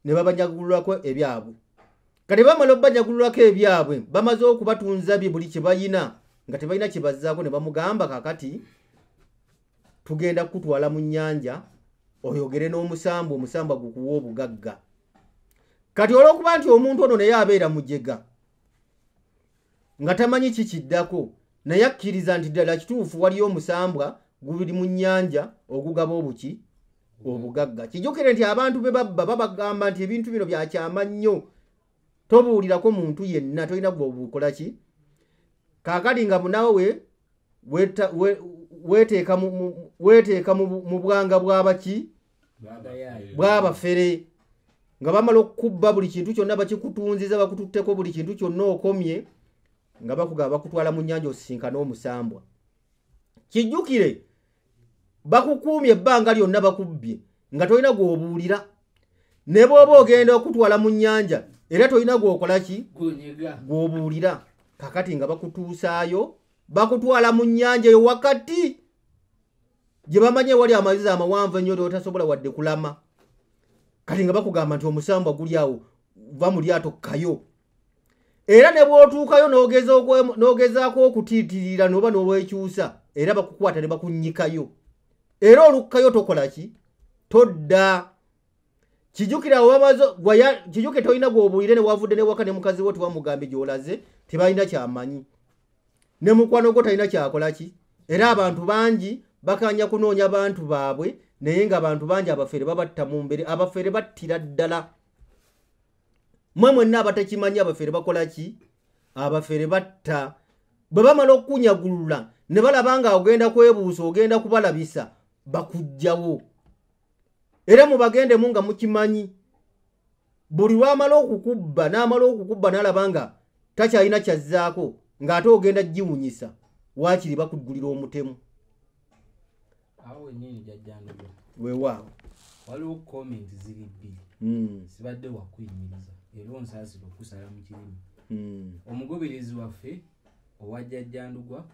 ne babanyagululako ebyabwe. Kati bamala obbanyagululako ebyabwe, bamaze okubatunza bye buli kye bayina, nga tebalina kye bazzaako, ne bamugamba kakati tugenda kukutwala mu nnyanja oyogere n'omusambwa, omusambwa gukuwa obugagga. Kati olw'okuba nti omuntu ono naye abeera mujega nga tamanyi kikiddako, naye akkiriza nti ddala kituufu waliyo omusambwa gubiri mu nnyanja ogugaba obuki obugagga. Kijjukire nti abantu be babba babagamba nti ebintu bino bya kyama nnyo, tobuulirako muntu yenna, tolina gwe obukola ki. Kaakati nga naawe weeteeka mu bwanga bw'abaki bw'abafere, nga bamala okukubba buli kintu kyonna, bakikutunziza, bakututteko buli kintu kyonna, okomye nga bakugamba bakutwala mu nnyanja osisinkane omusambwa. Kijjukire bakukuumye ebbanga lyonna, bakubbye nga tolina gw'obuulira, ne bw'oba ogenda okutwala mu nnyanja era tolina gw'okola ki gw'obuulira. Kakati nga bakutuusaayo, bakutwala mu nnyanja eyo wakati gye bamanye wali amazzi amawanvu ennyo otasobola wadde kulama. Kati nga bakugamba nti omusambwa guli awo, va mu lyato kkayo. Era ne bw'otuukayo n'ogezaako okutiitirira n'oba n'oweekyusa, era bakukwata ne bakunnyikayo. Era olukkayo tokola ki, todda. Kijjukira kijjukire tolina gw'obuulire, ne wavudde ne waka ne mukazi wo tewamugambye gy'olaze, tebalina kyamanyi, ne mukwano gwo talina kyakola ki. Era abantu bangi bakanya kunoonya bantu baabwe, naye ng'abantu bangi abafere babatta mu mbere. Abafere battira ddala. Mmwe mwenna abatakimanyi, abafere bakola ki? Abafere batta. Bwe bamala okukunyagulula ne balaba nga ogenda kwebuusa, ogenda kubalabisa, bakuggyawo. Era mubagendemu nga mukimanyi, buli lwamala okukubba n'amala okukubba n'alaba nga takyalina kyazzaako, ng'ate ogenda giwunyisa, waakiri bakuggulira omutemu. Awo wennyini jjajjandugo, Weewaawo. waliwo comment ziri bbiri. Sibadde wakuyimiriza era onsaasira okusala mu kirimi. Omugoberezi waffe owa Jjajjandugwa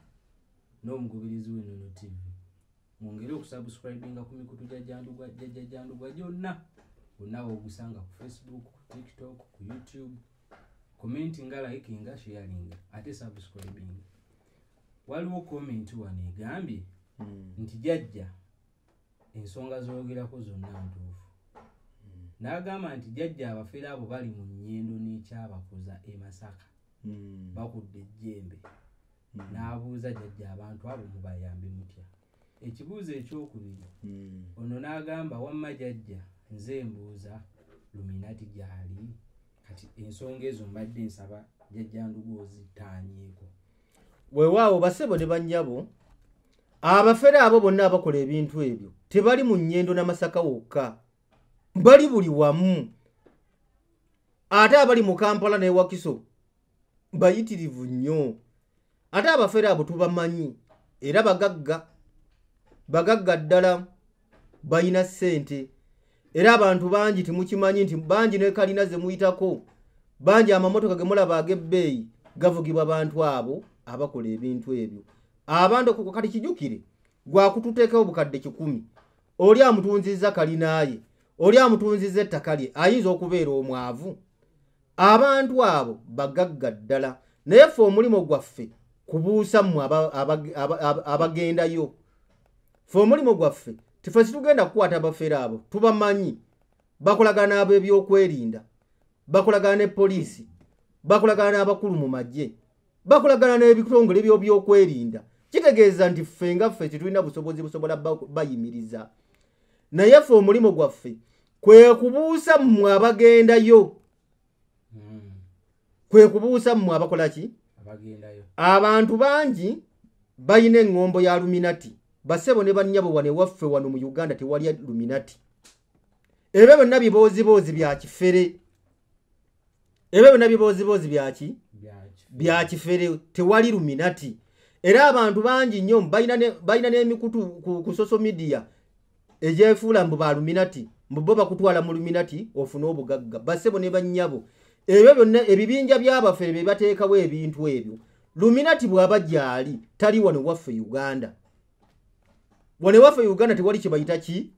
n'omugoberezi w'Ennono TV, mwongere okusubscribinga ku mikutu gya Jjandugwa, Jjajja Jjandugwa gyonna wonna woogusanga, ku Facebook, ku TikTok, ku YouTube. Commentinga, likinga, sharinga, ate subscribinga. Waliwo comment wano egambye nti jjajja ensonga z'oyogerako zonna ntuufu, n'agamba nti jjajja abafere abo bali mu Nnyendo n'ekyabakuza e Masaka, bakudde ejjembe. N'abuuza jjajja abantu abo mubayambe mutya? Ekibuuzo ekyokubiri, ono n'agamba wamma jjajja nze mbuuza Illuminati gyali. Kati ensonga ezo mbadde nsaba jjajja Ndugu ozitaanyeeko. Weewaawo basebo ne bannyabo, abafere abo bonna abakola ebintu ebyo tebali mu Nnyendo na Masaka wokka, bali buli wamu. Ate abali mu Kampala ne Wakiso bayitirivu nnyo. Ate abafere abo tubamanyi, era bagagga, bagagga ddala, balina ssente. Era abantu bangi temukimanyi nti bangi ne kalina ze muyitako, bangi amamotoka ge mulaba ag'ebbeeyi gavugibwa bantu abo abakola ebintu ebyo. Abantu kati kijjukire gwakututeekawo obukadde 100, oli amutunzizza kalinaaye. Oli amutunziza ettaka lye ayinza okubeera omwavu. Abantu abo bagagga ddala, naye ffe omulimu gwaffe kubuusa mmwe abagendayo. Ffe omulimu gwaffe tife situgenda kukwata bafere abo, tubamanyi. Bakolagana ab'ebyokwerinda, bakolagana ne poliisi, bakolagana n'abakulu mu magye, bakolagana n'ebitongole by'ebyokwerinda. Kitegeeza nti ffe nga ffe tetulina busobozi busobola bayimiriza, naye ffe omulimu gwaffe kwe kubuusa mmwe abagendayo, kwe kubuusa mmwe abakola ki? Abantu bangi balina eŋŋombo ya Luminati. Basebo ne bannyabo, wano ewaffe wano mu Uganda tewali Luminati. Ebyo byonna bibooziboozi bya kifere. Ebyo byonna bibooziboozi byaki? Bya kifere. Tewali Luminati. Era abantu bangi nnyo balina n'emikutu ku social media egyefuula mbu ba Luminati, mbu bo bakutwala mu Luminati ofune obugagga. Basebo ne bannyabo, ebyo byonna ebibinja by'abafere bye bateekawo ebintu ebyo. Luminati bw'aba gy'ali tali wano waffe Uganda. Wano waffe Uganda tewali kye bayita ki?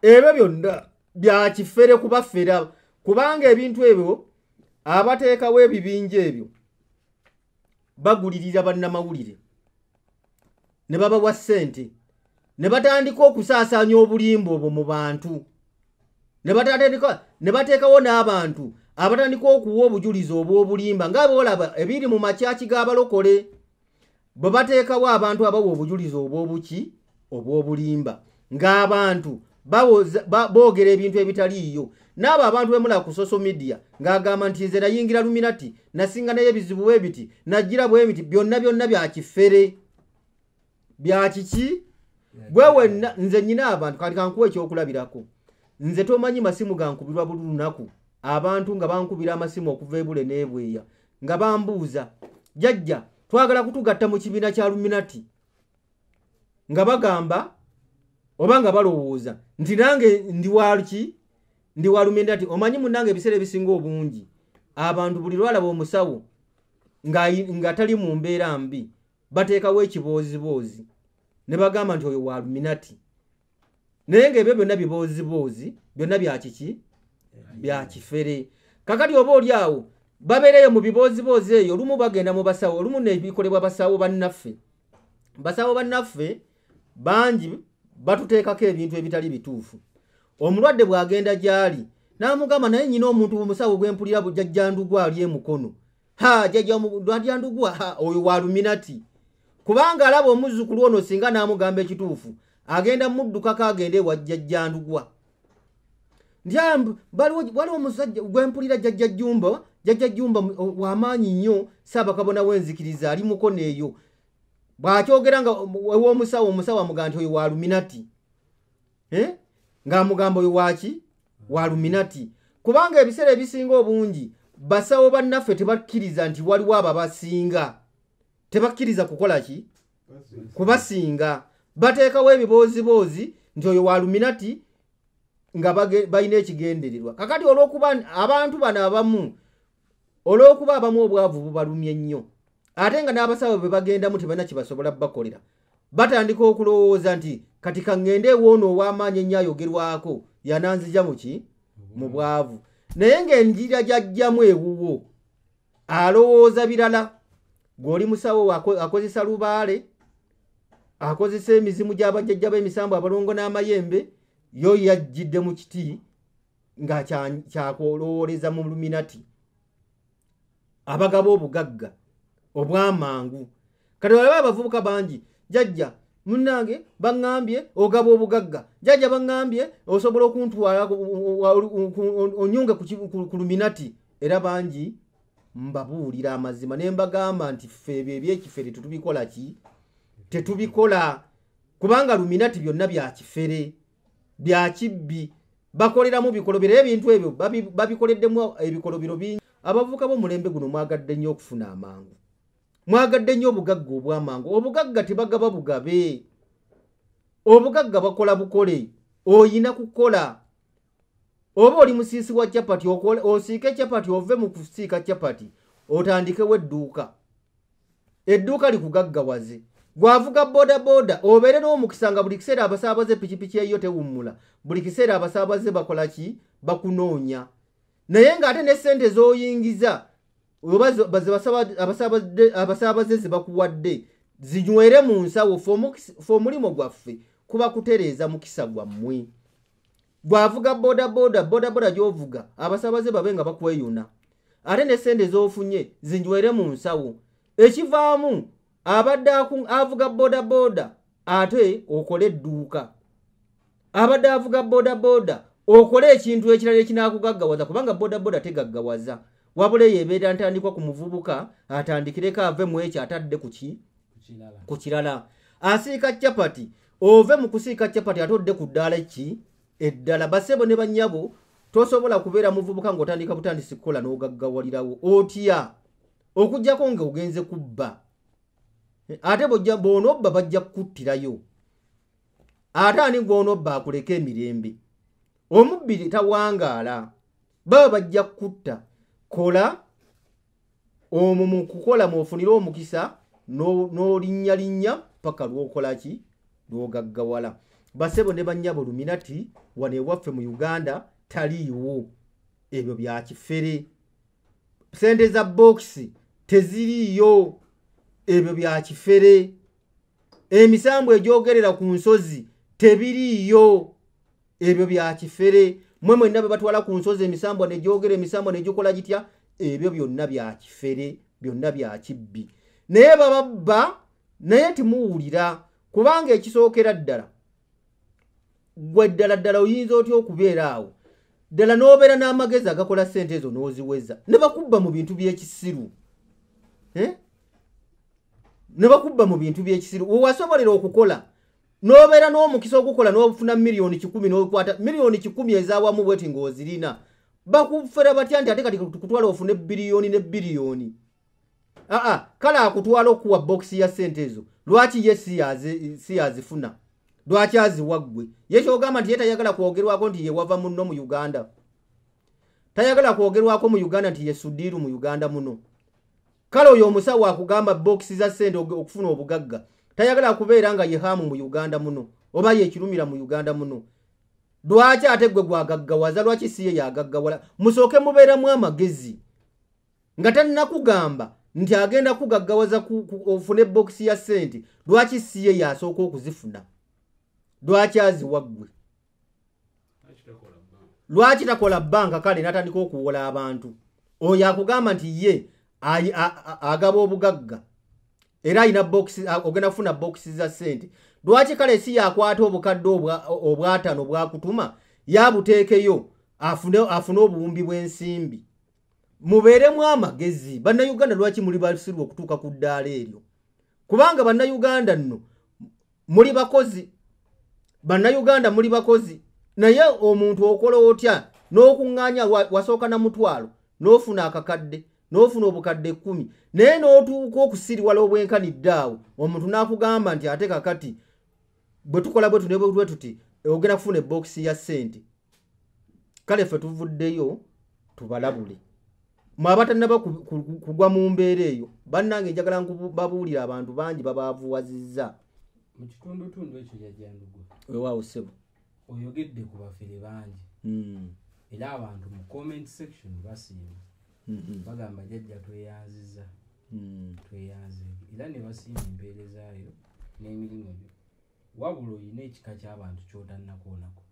Ebyo byonna bya kifere kubafera, kubanga ebintu ebyo abateekawo ebibinja ebyo bagulirira bannamawulire ne babawa ssente ne batandika okusaasaanya obulimba obwo mu bantu, ne bateekawo n'abantu abatandika okuwa obujulizi obw'obulimba nga boolaba ebiri mu makyaki g'abalokole. Bwe bateekawo abantu abawa obujulizi obw'obuki obw'obulimba, ng'abantu boogera ebintu ebitaliiyo. N'abo abantu bemula ku social media ng'agamba nti nze nayingira Luminati, nasinga naye ebizibu bwe biti, najjira bwe biti, byonna byonna bya kifere. Bya kiki? Gwe wenna nze nnyina abantu, kati kankuwa ekyokulabirako. Nze tomanyi masimu gankubirwa buli lunaku, abantu nga bankubira amasimu okuva ebule n'ebweya nga bambuuza, jjajja twagala kutugatta mu kibiina kya Luminati, nga bagamba oba nga balowooza nti nange ndi wa ki? Ndi wa Luminati. Omanyi munnange ebiseera ebisinga obungi abantu buli lwalaba omusawo nga tali mu mbeera mbi bateekawo ekibooziboozi ne bagamba nti oyo wa Luminati, naye ng'ebyo byonna bibooziboozi byonna bya kiki? Bya kifere. Kakati oba oli awo babeereyo mu bibooziboozi eyo, olumu bagenda mu basawo, olumu nebikolebwa basawo bannaffe. Basawo bannaffe bangi batuteekako ebintu ebitali bituufu. Omulwadde bw'agenda gy'ali n'amugamba, naye nnyina omuntu omusawo gwe mpulira jjajja Ndugwa ali emukono, ha jjajja Ndugwa oyo wa Luminati, kubanga alaba omuzzukulu ono singa n'amugamba ekituufu agenda muddukako agende ewa jjajja Ndugwa. Nti waliwo omusajja gwe mpulira jjajja Jjumba, jjajja Jjumba w'amaanyi nnyo, Ssaabakabona w'enzikiriza ali mukono eyo. Bw'akyogera nga ew'omusawo, omusawo amugamba nti oyo wa Luminati, ng'amugamba oyo waaki? Wa Luminati. Kubanga ebiseera ebisinga obungi basawo bannaffe tebakkiriza nti waliwo abo abasinga, tebakkiriza kukola ki? Kubasinga. Bateekawo ebibooziboozi nti oyo wa Luminati nga balina ekigendererwa. Kakati olw'okuba abantu bano abamu, olw'okuba abamu obwavu bubalumye nnyo, ate nga n'abasawo bwe bagendamu tebalina kye basobola bakolera, batandika okulowooza nti kati kaŋŋende ewoono ow'amaanyi ennyo ayogerwako yananzija mu ki? Mu bwavu. Naye ng'enjira gy'ajjamu ewuwo alowooza birala. Gw'oli musawo akozesa lubaale, akozesa emizimu gy'abajjajja b'emisambu, abalongo n'amayembe, yo yajjidde mu kiti nga kyakulowooleza mu Luminati abagaba obugagga obw'amangu. Kati olaba abavubuka bangi, jjajja munnange baŋŋambye ogaba obugagga, jjajja baŋŋambye osobola okuntwala onyunge ku Luminati. Era bangi mbabuulira amazima ne mbagamba nti ffe ebyo ebyekifere tetubikola ki? Tetubikola, kubanga Luminati byonna bya kifere, bya kibbi, bakoleramu bikolobero. Ebintu ebyo babikoleddemu ebikolobero bingi. Abavubuka b'omulembe guno mwagadde nnyo okufuna amangu, mwagadde nnyo obugagga obw'amangu. Obugagga tebagaba bugabe, obugagga bakola bukole. Oyina kukola. Oba oli musiisi wa chapati, osiike chapati, ove mu kusiika chapati otandikewo edduuka, edduuka likugaggawaze. Gwavuga bodaboda obeere n'omukisa nga buli kiseera abasaabaze pikipiki eyo tewummula, buli kiseera abasaabaze bakola ki? Bakunoonya. Naye ng'ate ne ssente z'oyingiza oba abasaabaze ze bakuwadde zinywere mu nsawo. Fe omulimu gwaffe kuba kutereeza mukisa gwammwe. Gwavuga bodaboda, bodaboda gy'ovuga abasaabaze babe nga bakweyuna, ate ne ssente z'ofunye zinywere mu nsawo. Ekivaamu abadde avuga bodaboda ate okole edduuka, abadde avuga bodaboda okole ekintu ekirala ekinaakugaggawaza, kubanga bodaboda tegaggawaza, wabula eyo ebeera ntandikwa ku muvubuka atandikireko ave mu ekyo atadde ku ki? Ku kirala. Asiika chapati, ove mu kusiika chapati ate odde ku ddaala ki? Eddala. Basebo ne bannyabo, tosobola kubeera muvubuka ng'otandika butandisi kukola n'ogaggawalirawo otya, okuggyako nga ogenze kubba. Ate bw'onobba bajja kukuttirayo. Ate ani gw'onobba akuleka emirembe? Omubbiri tawangaala, baba bajja kukutta. Kola omwo mu kukola mw'ofunire omukisa n'olinnyalinnya paka lw'okola ki? Lw'ogaggawala. Basebo ne bannyabo, luminati wano ewaffe mu Uganda taliiwo, ebyo bya kifere. Ssente za bookisi teziriiyo, ebyo bya kifere. Emisambu egyogerera ku nsozi tebiriiyo, ebyo bya kifere. Mwe mwenna be batwala ku nsozi emisambwa negyogera, emisambwa negikola gitya, ebyo byonna bya kifere, byonna bya kibbi. Naye bababba, naye timuwulira, kubanga ekisookera ddala gwe ddala ddala oyinza otya okubeera awo ddala n'obeera n'amagezi agakola ssente ezo n'oziweza, ne bakubba mu bintu by'ekisiru, ne bakubba mu bintu by'ekisiru. Wewasobolera okukola n'obeera n'omukisa ogukola n'ofuna 100,000,000 n'okwata 100,000,000 ez'awamu bweti ng'ozirina, bakufera batya nti ate kati tukutwala ofune biliyoni ne biliyoni? Aa, kale akutwala okuwa bokisi ya ssente ezo, lwaki ye si yazifuna? Lwaki aziwa ggwe? Ye kyogamba nti ye tayagala kwogerwako nti ye wava munno mu Uganda, tayagala kwogerwako mu Uganda nti ye Sudiru mu Uganda muno. Kale oyo omusawo akugamba bokisi za ssente okufuna obugagga tayagala kubeera nga ye Hamu mu Uganda muno oba ye Kirumira mu Uganda muno. Lwaki ate ggwe gwagaggawaza? Lwaki si ye yagaggawala? Musooke mubeeramu amagezi nga tannakugamba nti agenda kugaggawaza ofune bokisi ya ssente, lwaki si ye yasooka okuzifuna? Lwaki aziwa ggwe? Lwaki takola bbanka kale n'atandika okuwola abantu? Oyo akugamba nti ye agaba obugagga era alina bokisi, ogenda kufuna bokisi za ssente, lwaki kale si yakwata obukadde obwataano bwakutuma yabuteekeyo afune obuwumbi bw'ensimbi? Mubeeremu amagezi bannayuganda. Lwaki muli basiru okutuuka ku ddaala eryo? Kubanga bannayuganda nno muli bakozi, bannayuganda muli bakozi, naye omuntu okola otya n'okuŋŋaanya? Wasooka na mutwalo n'ofuna akakadde n'ofuna obukadde 10, naye n'otuuka okusiriwala obwenkanidde awo omuntu n'akugamba nti ate kakati bwe tukola bwe tu ne bwe tuti ogenda kufuna ebokisi ya ssente. Kale ffe tuvuddeyo tubalabule mwe abatannaba kugwa mu mbeera eyo. Bannange njagala babuulire abantu bangi babaavuwazizza mu kitundutundu ekyo. Jajjandugwa, weewaawo ssebo. Oyogedde ku bafere bangi, era abantu mu comment section basiima, bagamba jjajja tweyanziza, tweyanze, era ne basiima empeerezaayo n'emirimu gyo. Wabula olina ekika ky'abantu ky'otannakoonako,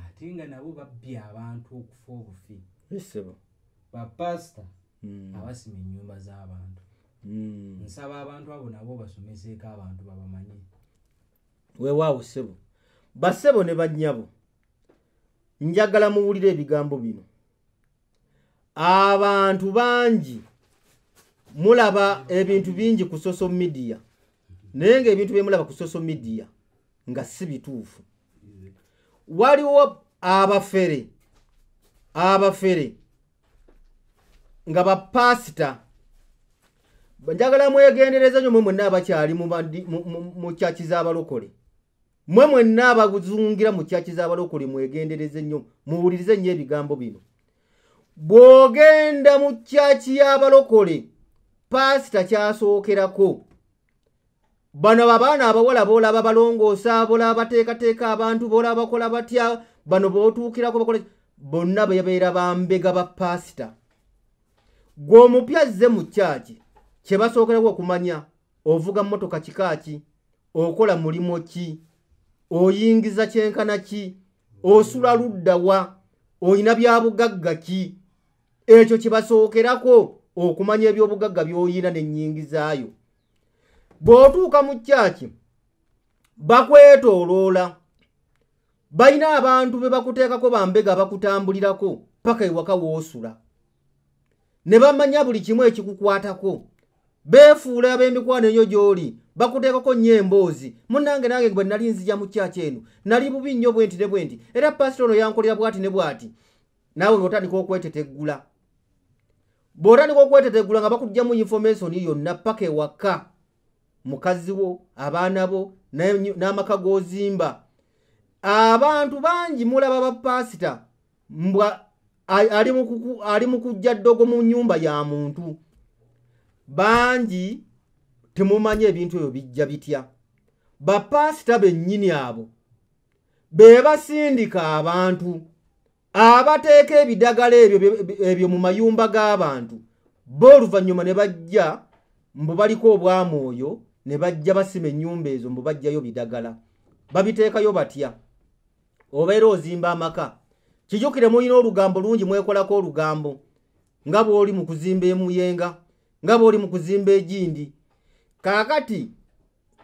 ate nga nabo babbye abantu okufa obufi, ssebo, bapasita abasima ennyumba z'abantu. Nsaba abantu abo nabo basomeseeko abantu babamanye. Weewaawo ssebo. Bassebo ne bannyabo, njagala muwulire ebigambo bino. Abantu bangi mulaba ebintu bingi ku social media, naye ng'ebintu bye mulaba ku social media nga si bituufu. Waliwo abafere nga bapasita. Njagala mwegendereza nnyo mwe mwenna abakyali mu kyaki z'abalokole, mwe mwenna abazungira mu kyaki z'abalokole, mwegendereze nnyo, muwulirize nnyo ebigambo bino. Bw'ogenda mu kyaki y'abalokole, paasita kyasookerako Bano abaana abawala boolaba balongoosa, boolaba bateekateeka abantu, boolaba bakola batya, bano bootuukirako bakola, bonna bebeera bambega ba paasita. Gwe omupya azze mu kyaki, kye basookerako okumanya ovuga mmotoka kika ki, okola mulimu ki, oyingiza kyenkana ki, osula ludda wa, oyina byabugagga ki. Ekyo kye basookerako okumanya ebyobugagga by'oyina n'ennyingizaayo. Bw'otuuka mu kyaki bakwetooloola, balina abantu be bakuteekako bambega bakutambulirako paka ewaka w'osula, ne bamanya buli kimu ekikukwatako. Beefuula ab'emikwano ennyo gy'oli, bakuteekako nnyo emboozi. Munnange nange bwe nali nzija mu kyaki eno nali bubi nnyo bwe nti ne bwe nti, era paasita ono yankolera bw'ati ne bw'ati. Naawe ng'otandika okweteteggula. Bw'otandika okweteteggula nga bakuggyamu information yonna paka ewaka, mukazi wo, abaana bo, n'amaka g'ozimba. Abantu bangi mulaba bapaasita mbwa ali mu kujja ddogo mu nnyumba ya muntu. Bangi temumanyi ebintu ebyo bijja bitya. Bapaasita bennyini abo be basindika abantu abateeka ebidagala ebyo mu mayumba g'abantu, bo oluvannyuma ne bajja mbu baliko obwamwoyo, ne bajja basima ennyumba ezo mbu bajjayo bidagala. Babiteekayo batya? Obeera ozimba amaka, kijjukire mulina olugambo lungi, mwekolako olugambo nga bw'oli mu kuzimba emuyenga, nga bw'oli mu kuzimba egindi. Kaakati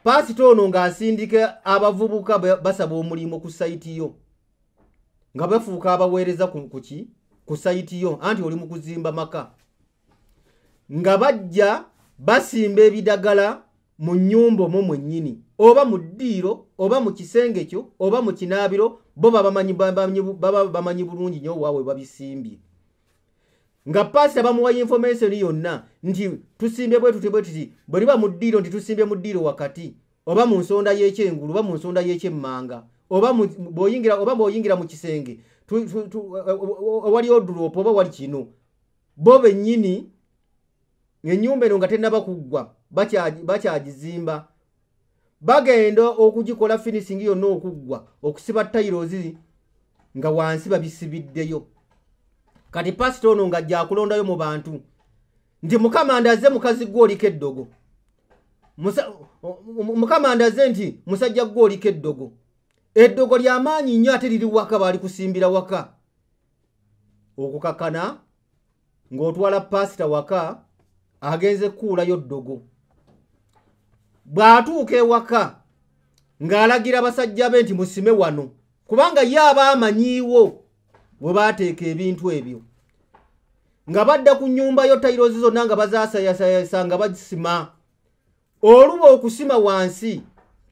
paasita ono ng'asindika abavubuka basaba omulimu ku sayiti yo, nga bafuuka abaweereza ku sayiti yo, anti oli mu kuzimba maka, nga bajja basimba ebidagala mu nnyumba omwo mwennyini, oba mu ddiiro, oba mu kisenge kyo, oba mu kinaabiro. Bo baba bamanyi bulungi nnyo waabwe babisimbye. Nga paasita bamuwa information yonna nti tusimbye bwe tuti bwe tuti, bwe liba mu ddiiro nti tusimbye mu ddiiro wakati, oba mu nsonda y'ekyengulu, oba mu nsonda y'ekyemmanga, oba bw'oyingira mu kisenge wali odulopo oba wali kino. Bo bennyini ennyumba eno nga tennaba kuggwa bakyagizimba, bagenda okugikola finishing yonna okuggwa, okusiba tayirozi nga wansi babisibiddeyo. Kati paasita ono ng'ajja akulondayo mu bantu nti Mukama ndaze mukazi gwe oliko eddogo, Mukama ndaze nti musajja gwe oliko eddogo. Eddogo ly'amaanyi nnyo ate liri waka, baali kusimbira waka. Okukakana ng'otwala paasita waka agenze kukuulayo ddogo. Bw'atuuka ewaka ng'alagira basajja be nti musime wano, kubanga ye aba amanyiiwo bwe baateeka ebintu ebyo. Nga badda ku nnyumba yo tayirozi zonna nga bazaasayasayasa nga bazisima. Oluba okusima wansi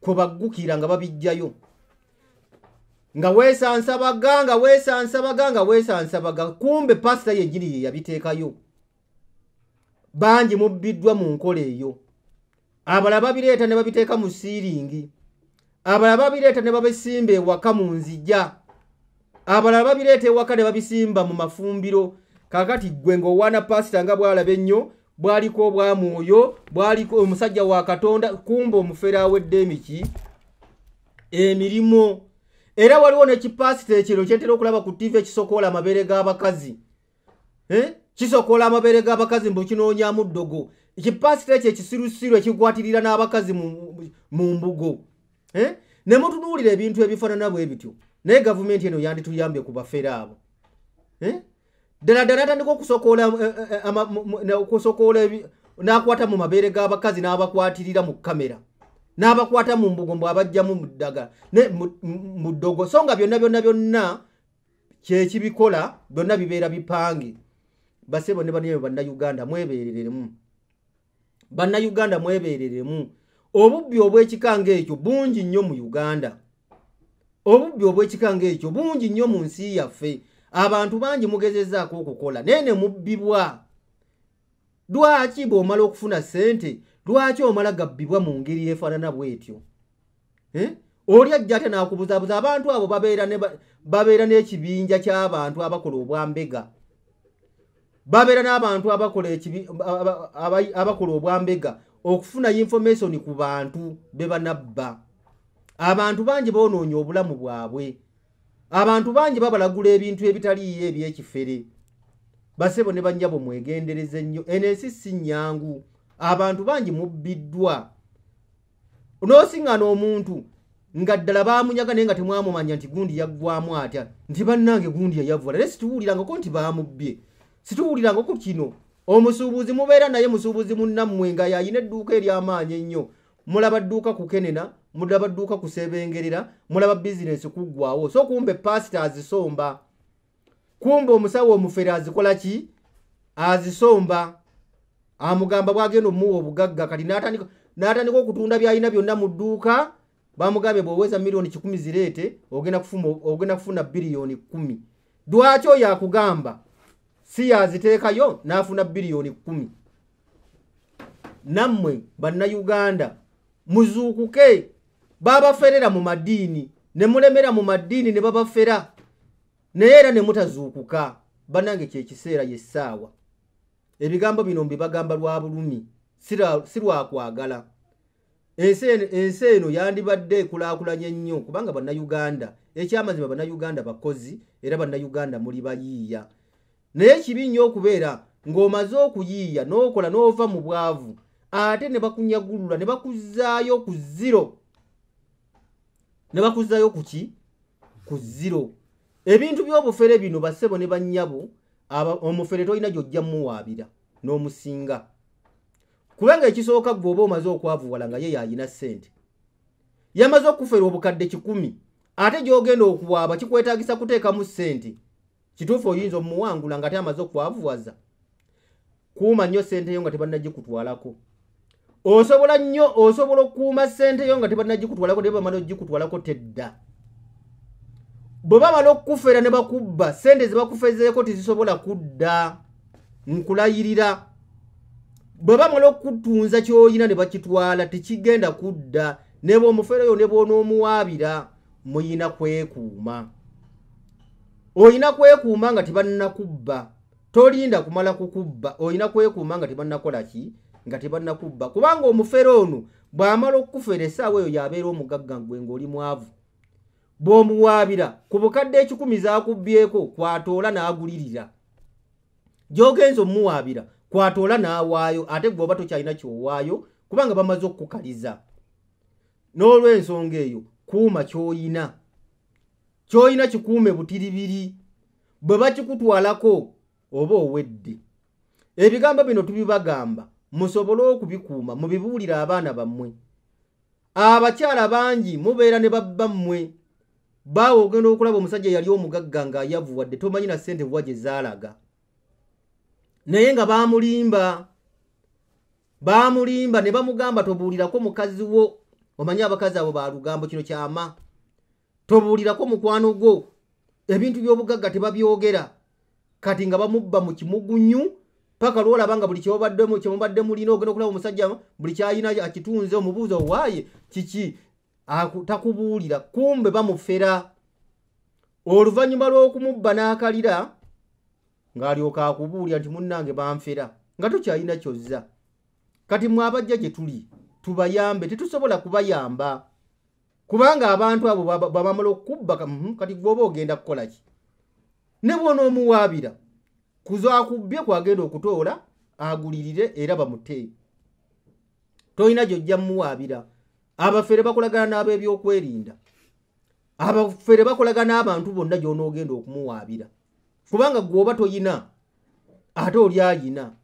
kwe baggukira nga babiggyayo, nga weesansabaga, nga weesansabaga, nga weesansabaga. Kumbe paasita yennyini ye yabiteekayo. Bangi mubbiddwa mu nkola eyo. Abalala babireeta ne babiteeka mu siiringi, abalala babireeta ne babisimba ewaka mu nzija, abalala babireeta ewaka ne babisimba mu mafumbiro. Kaakati ggwe ng'owaana paasita nga bw'alaba ennyo, bw'aliko obwamwoyo, bw'aliko omusajja wa Katonda, kumbe omufere awedde emiki emirimu. Era waliwo n'ekipaasita ekiro kye ntera okulaba ku ttivi ekisokoola amabeere g'abakazi. Kisokoola amabeere g'abakazi mbu kinoonyaamu ddogo. Ekipaasita ekyo ekisirusiru ekikwatirira n'abakazi mu mbugo. Ne mutunuulira ebintu ebifaanana bwe bityo. Naye gavumenti eno yandituyambye ku bafere abo. Ddala ddala atandika okusokoola n'akwata mu mabeere g'abakazi n'abakwatirira mu kamera, n'abakwata mu mbugo mbu abajjamu mu ddagala mu ddogo. So nga byonna byonna byonna kyekibikola, byonna bibeera bipange. Basebo ne banne Bannayuganda mwebeereremu, Bannayuganda mwebeereremu. Obubbi obw'ekika ng'ekyo bungi nnyo mu Uganda, obubbi obw'ekika ng'ekyo bungi nnyo mu nsi yaffe. Abantu bangi mugezezzaako okukola naye ne mubbibwa. Lwaki bw'omala okufuna ssente, lwaki omala gabbibwa mu ngeri efaanana bw'etyo? Oli ajja ate n'akubuzaabuza. Abantu abo babeera n'ekibinja ky'abantu abakola obwambega, babeera n'abantu abakola obwambega. okufuna information ku bantu be banabba. Abantu bangi boonoonya obulamu bwabwe, abantu bangi babalagula ebintu ebitaliiyo ebyekifere. Basebo ne bannyabo mwegendereze nnyo, eno ensi si nnyangu, abantu bangi mubbiddwa. N'osiŋŋana omuntu nga ddala baamunyaga naye nga temwamumanya nti gundi yaggwamu atya, nti bannange gundi yayavuwala, naye situwulirangako nti baamubbye, situwulirangako kino. Omusuubuzi mubeera naye musuubuzi munnammwe nga yayina edduuka ery'amaanyi ennyo, mulaba dduuka kukenena, mulaba dduuka kusebengerera, mulaba bizinesi kuggwawo. So kumbe pasita azisomba, kumbe omusawo omufere azikola ki? Azisomba. Amugamba bwagenda omuwa obugagga, kati n'atandika okutunda by'alina byonna mu dduuka. Bamugambye bw'oweza 100,000,000 zireete ogenda kufuna 10,000,000,000. Lwaki oyo akugamba si yaziteekayo n'afuna 10,000,000,000? Nammwe bannayuganda muzuukuke. Babaferera mu madiini ne mulemera mu madiini ne babafera, naye era ne mutazuukuka. Bannange kyekiseera y'essaawa. Ebigambo bino mbibagamba lwa bulumi, si lwa kwagala. Ensi eno yandibadde ekulaakulanye nnyo, kubanga bannayuganda ekyamazima bannayuganda bakozi era bannayuganda muli bayiiya. Naye kibi nnyo okubeera ng'omaze okuyiiya n'okola n'ova mu bwavu, ate ne bakunyagulula ne bakuzzaayo ku zero. Ne bakuzzaayo ku ki? Ku zero. Ebintu by'obufere bino bassebo ne bannyabo, omufere tolina gy'ojja mmuwaabira n'omusinga. Kubanga ekisooka ggwe oba omaze okwavuwala nga ye y'alina ssente, yamaze okufera obukadde 100, ate gy'ogenda okuwaaba kikwetaagisa kuteekamu ssente. Kituufu oyinza omuwangula nga ate amaze okwavuwaza. Kuuma nnyo ssente yo nga tebannagikutwalako. Osobola nnyo, osobola okukuuma ssente yo nga tebannagikutwalako, naye bamala ogikutwalako tedda. Bwe bamala okukufera ne bakubba, ssente ze bakufezeeko tezisobola kudda. Nkulayirira. Bwe bamala okutunza ky'olina ne bakitwala tekigenda kudda. Ne bw'omufere oyo ne bw'onoomuwaabira, muyina kwekuuma. Oyina kwekuuma nga tebannakubba. Tolinda kumala kukubba, oyina kwekuuma nga tebannakola ki? Nga tebannakubba. Kubanga omufere ono bw'amala okukufera essaawa eyo y'abeera omugagga gwe ng'oli mwavu. Bw'omuwaabira ku bukadde 100 z'akubbyeko kw'atoola n'agulirira. Gy'ogenza omuwaabira kw'atoola n'awaayo, ate gwe oba tokyalina ky'owaayo kubanga bamaze okukukaliza. N'olw'ensonga eyo kuuma ky'oyina. Ky'oyina kikuume butiribiri. Bwe bakikutwalako oba owedde. Ebigambo bino tubibagamba musobole okubikuuma, mubibuulire abaana bammwe. Abakyala bangi mubeera ne babbammwe. Baawe ogenda okulaba omusajja eyali omugagga ng'ayavuwadde, tomanyi na ssente wa gye zaalaga. Naye nga baamulimba, baamulimba ne bamugamba tobuulirako mukazi wo. Omanyi abakazi abo ba lugambo, kino kyama. Tobuulirako mukwano gwo. Ebintu by'obugagga tebabyogera. Kati nga bamubba mu kimugunyu paka lw'olaba nga buli kyemubadde mulina, ogenda okulaba omusajja buli ky'alina akitunze, omubuuza owaaye kiki, takubuulira. Kumbe bamufera. Oluvannyuma lw'okumubba n'akalira ng'alyoka akubuulira nti munnange banfera, nga tokyalina ky'ozza. Kati mmwe abajja gye tuli tubayambe, tetusobola kubayamba kubanga abantu abo babamala okukubba. Kati ggwe oba ogenda kukola ki? Ne bw'onoomuwaabira kuzakubbye kwagenda okutoola agulirire era bamute. Tolina gy'ojja mmuwaabira. Abafere bakolagana n'ab'ebyokwerinda, abafere bakolagana n'abantu bonna gy'onoogenda okumuwaabira, kubanga ggwe oba toyina ate oli ayina.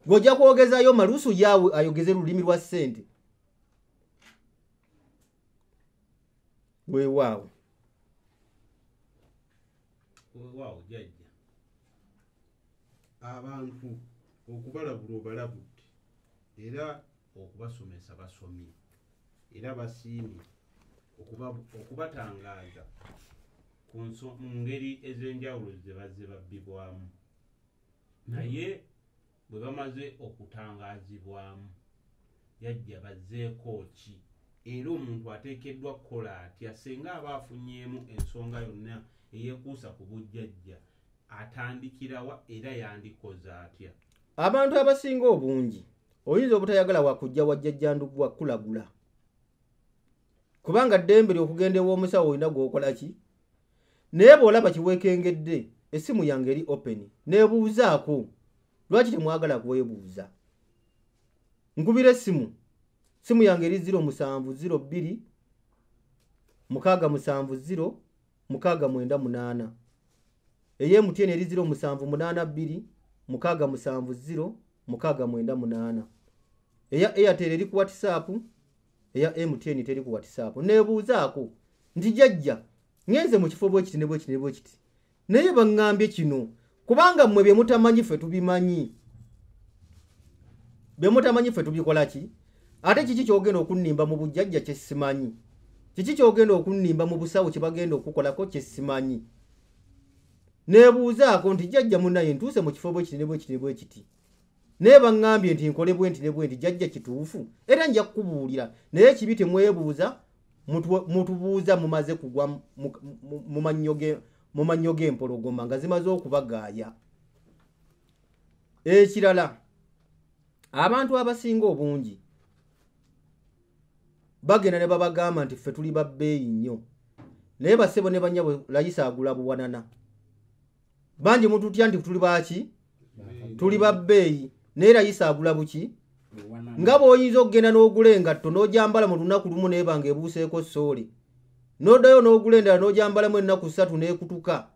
Gw'ojja kwogezaayo malusu yaawe ayogeze lulimi lwa ssente. Weewaawo. Weewaawo jjajja. Abantu okubalabula obalabudde, era okubasomesa basomye, era basiimye okubatangaaza mu ngeri ez'enjawulo ze bazze babbibwamu. Naye bwe bamaze okutangaazibwamu, jjajja bazzeeko ki? Era omuntu ateekeddwa kukola atya singa aba afunyeemu ensonga yonna eyeekuusa ku bujjajja? Atandikirawa era yandikoze atya? Abantu abasinga obungi Oyinza obutayagala wakujja wa Jjajja Ndugwa kulagula, kubanga ddembe ly'okugenda ew'omusawo olina gw'okola ki. Naye bw'olaba kiweekengedde, essimu yange eri open, neebuuzaako. Lwaki temwagala kwebuuza? Nkubira essimu, simu yange eri 07 02 670 698. Ey'e MTN eri 0782 670 698. Eya Airtel eri ku WhatsApp, eya MTN teri ku WhatsApp. Neebuuzaako nti jjajja ngenze mu kifo bwe kiti ne bwe kiti ne bwe kiti, naye baŋŋambye kino, kubanga mmwe bye mutamanyi ffe tubimanyi. Bye mutamanyi ffe tubikola ki? Ate kiki ky'ogenda okunnimba mu bujjajja kye simanyi? Kiki ky'ogenda okunnimba mu busawo kye bagenda okukolako kye simanyi? Neebuuzaako nti jjajja munnaye ntuuse mu kifo bwe kiti ne bwe kiti ne bwe kiti, naye baŋŋambye nti nkole bwe nti ne bwe nti, jjajja kituufu? Era nja kukubuulira. Naye ekibi temwebuuza, mutubuuza mumaze kugwa mu mannyo g'empologoma nga zimaze okubagaaya. Ekirala, abantu abasinga obungi bagenda ne babagamba nti ffe tuli babbeeyi nnyo, naye bassebo ne bannyabo layisi agula buwanana. Bangi mututya nti tuli baaki? Tuli babbeeyi, naye layisi agula buki? Nga bw'oyinza okugenda n'ogula engatto n'ogyambala mu lunaku lumu n'eba ng'ebuuseeko soole, n'oddayo n'ogula endala n'ogyambalamu ennaku 3 n'ekutuka,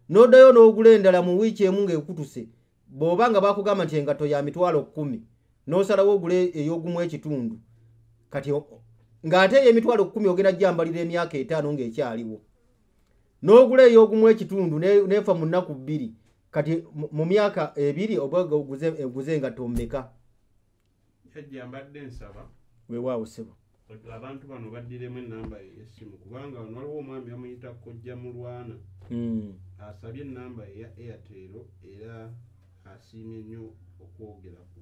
n'oddayo n'ogula endala mu wiiki emu ng'ekutuse. Bw'oba nga baakugamba nti engatto ya 10,000, n'osalawo ogule ey'ogumu ekitundu, kati ng'ate ey'emitwalo 10 ogenda gyambalira emyaka 5 ng'ekyaliwo, n'ogula ey'ogumu ekitundu n'efa mu nnaku 2, kati mu myaka 2 oba oguze engatto mmeka? Jjajja mbadde nsaba Weewaawo ssebo. abantu bano baddiremu ennamba ey'essimu, kubanga wano waliwo omwami bamuyita Kojja Mulwana, asabye ennamba eya Airtel era asiimye nnyo okwogerako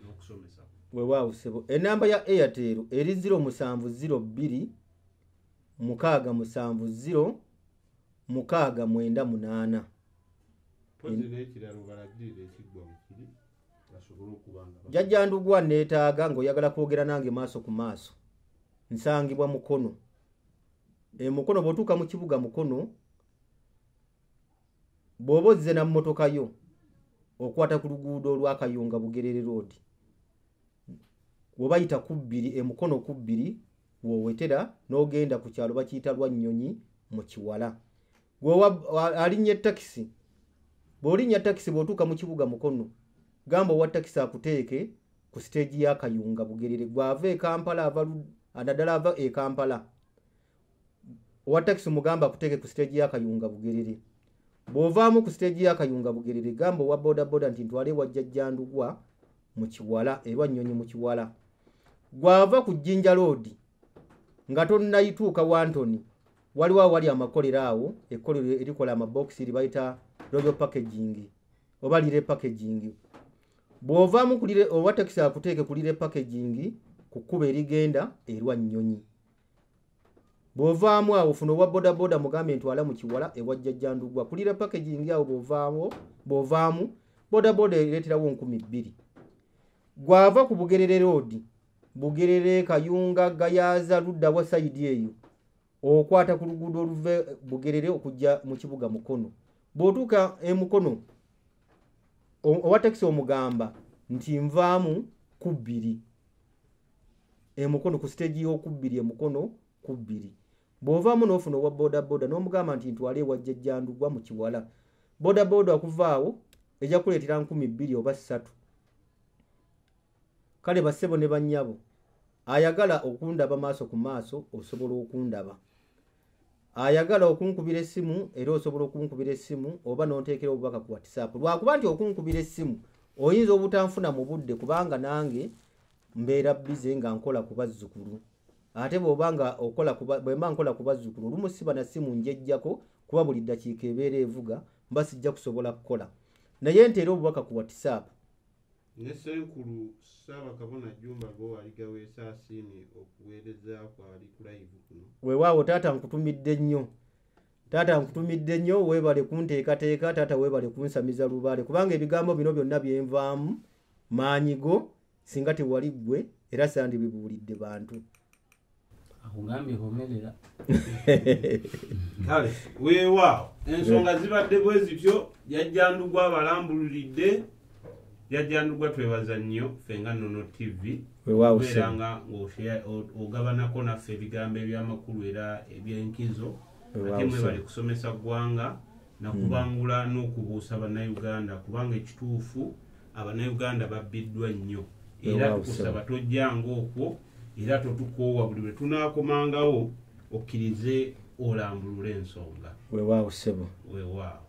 n'okusomesa. Weewaawo ssebo. Ennamba ya Airtel eri 0702 670 698. Mpozzi n'ekirala obalagirire ekiggwa bwe kiri basobole okuba nga Jjajja Ndugwa neetaaga ng'oyagala kwogera nange maaso ku maaso. Nsangibwa Mukono. Mukono bw'otuuka mu kibuga Mukono, bw'oba ozze na mmotoka yo okwata ku luguudo olwa Kayunga Bugerere Road, bw'obayita ku 2 Emukono ku 2 w'owetera n'ogenda ku kyalo bakiyita Lwannyonyi mu Kiwala. Alinnya takisi, bw'olinnya takisi bw'otuuka mu kibuga Mukono, gamba owa takisi akuteeke ku siteegi ya Kayunga Bugerere. Gw'ava e Kampala, naddala ava e Kampala, owa takisi mugamba akuteeke ku siteegi ya Kayunga Bugerere. Bw'ovaamu ku siteegi ya Kayunga Bugerere, gamba owa bodaboda nti ntwale ewa Jjajja Ndugwa mu Kiwala, e Lwannyonyi mu Kiwala. Gw'ava ku Jjinja Road nga tonnayituuka Wantoni, waliwo awali amakolero awo, ekkolero erikola amabokisi lye bayita Royal Packaging oba Lire Packaging. Bw'ovaamu owa takisi akuteeke ku Lire Packaging ku kkubo erigenda e Lwannyonyi. Bw'ovaamu awo funa owa bodaboda mugambe ntwala mu Kiwala ewa Jjajja Ndugwa. Ku Lire Packaging awo bw'ovaamu bodaboda ereeterawo 2,000. Gw'ava ku Bugerere Road, Bugerere, Kayunga, Gayaza, ludda wa sayidi eyo, okwata ku luguudo oluva Bugerere okujja mu kibuga Mukono. Bw'otuuka e Mukono, owa takisi omugamba nti nvaamu ku 2 e Mukono, ku siteegi y'oku2 e Mukono ku 2. Bw'ovaamu n'ofuna owa bodaboda n'omugamba nti ntwale ewa Jjajja Ndugwa mu Kiwala, bodaboda okuva awo ejja kuleetera 2,000 oba 3. Kale bassebo ne bannyabo, ayagala okundaba maaso ku maaso osobola okundaba, ayagala okunkubira essimu era osobola okunkubira essimu oba n'onteekera obubaka ku WhatsApp. Lwakuba nti okunkubira essimu oyinza obutanfuna mu budde, kubanga nange mbeera bize nga nkola ku bazzukulu. Ate bw'oba nga okola bwe mba nkola ku bazzukulu, olumu siba na ssimu njejjako, kuba buli ddakiika ebeera evuga mba sijja kusobola kukola. Naye nteera obubaka ku WhatsApp. Ne Ssenkulu Ssaabakabona Jjumba Gowaligaweesa asiimye okuweereza kwali ku live kuno. Weewaawo taata nkutumidde nnyo. Taata nkutumidde nnyo, weebale kunteekateeka, taata weebale kunsamiza lubaale, kubanga ebigambo bino byonna bye nvaamu maanyi go, Singa tewali ggwe era sandibibuulidde bantu. Akugambye komerera. Kale weewaawo ensonga zibadde bwe zityo. Jjajja Ndugwa abalambululidde. Jjajja Ndugwa twebaza nnyo ffe nga Nono TV Weewaawo kubeera ssebo. nga ogabanako naffe ebigambo ebyamakulu era ebyenkizo. Weewaawo Ate mwebale ssebo. kusomesa ggwanga nakubangula n'okubuusa Bannayuganda, kubanga ekituufu Abannayuganda babbiddwa nnyo. Era Weewaawo tukusaba ssebo. tojjanga okwo era totukoowa, buli lwe tunaakomangawo okkirize olambulule ensonga. Weewaawo ssebo. Weewaawo.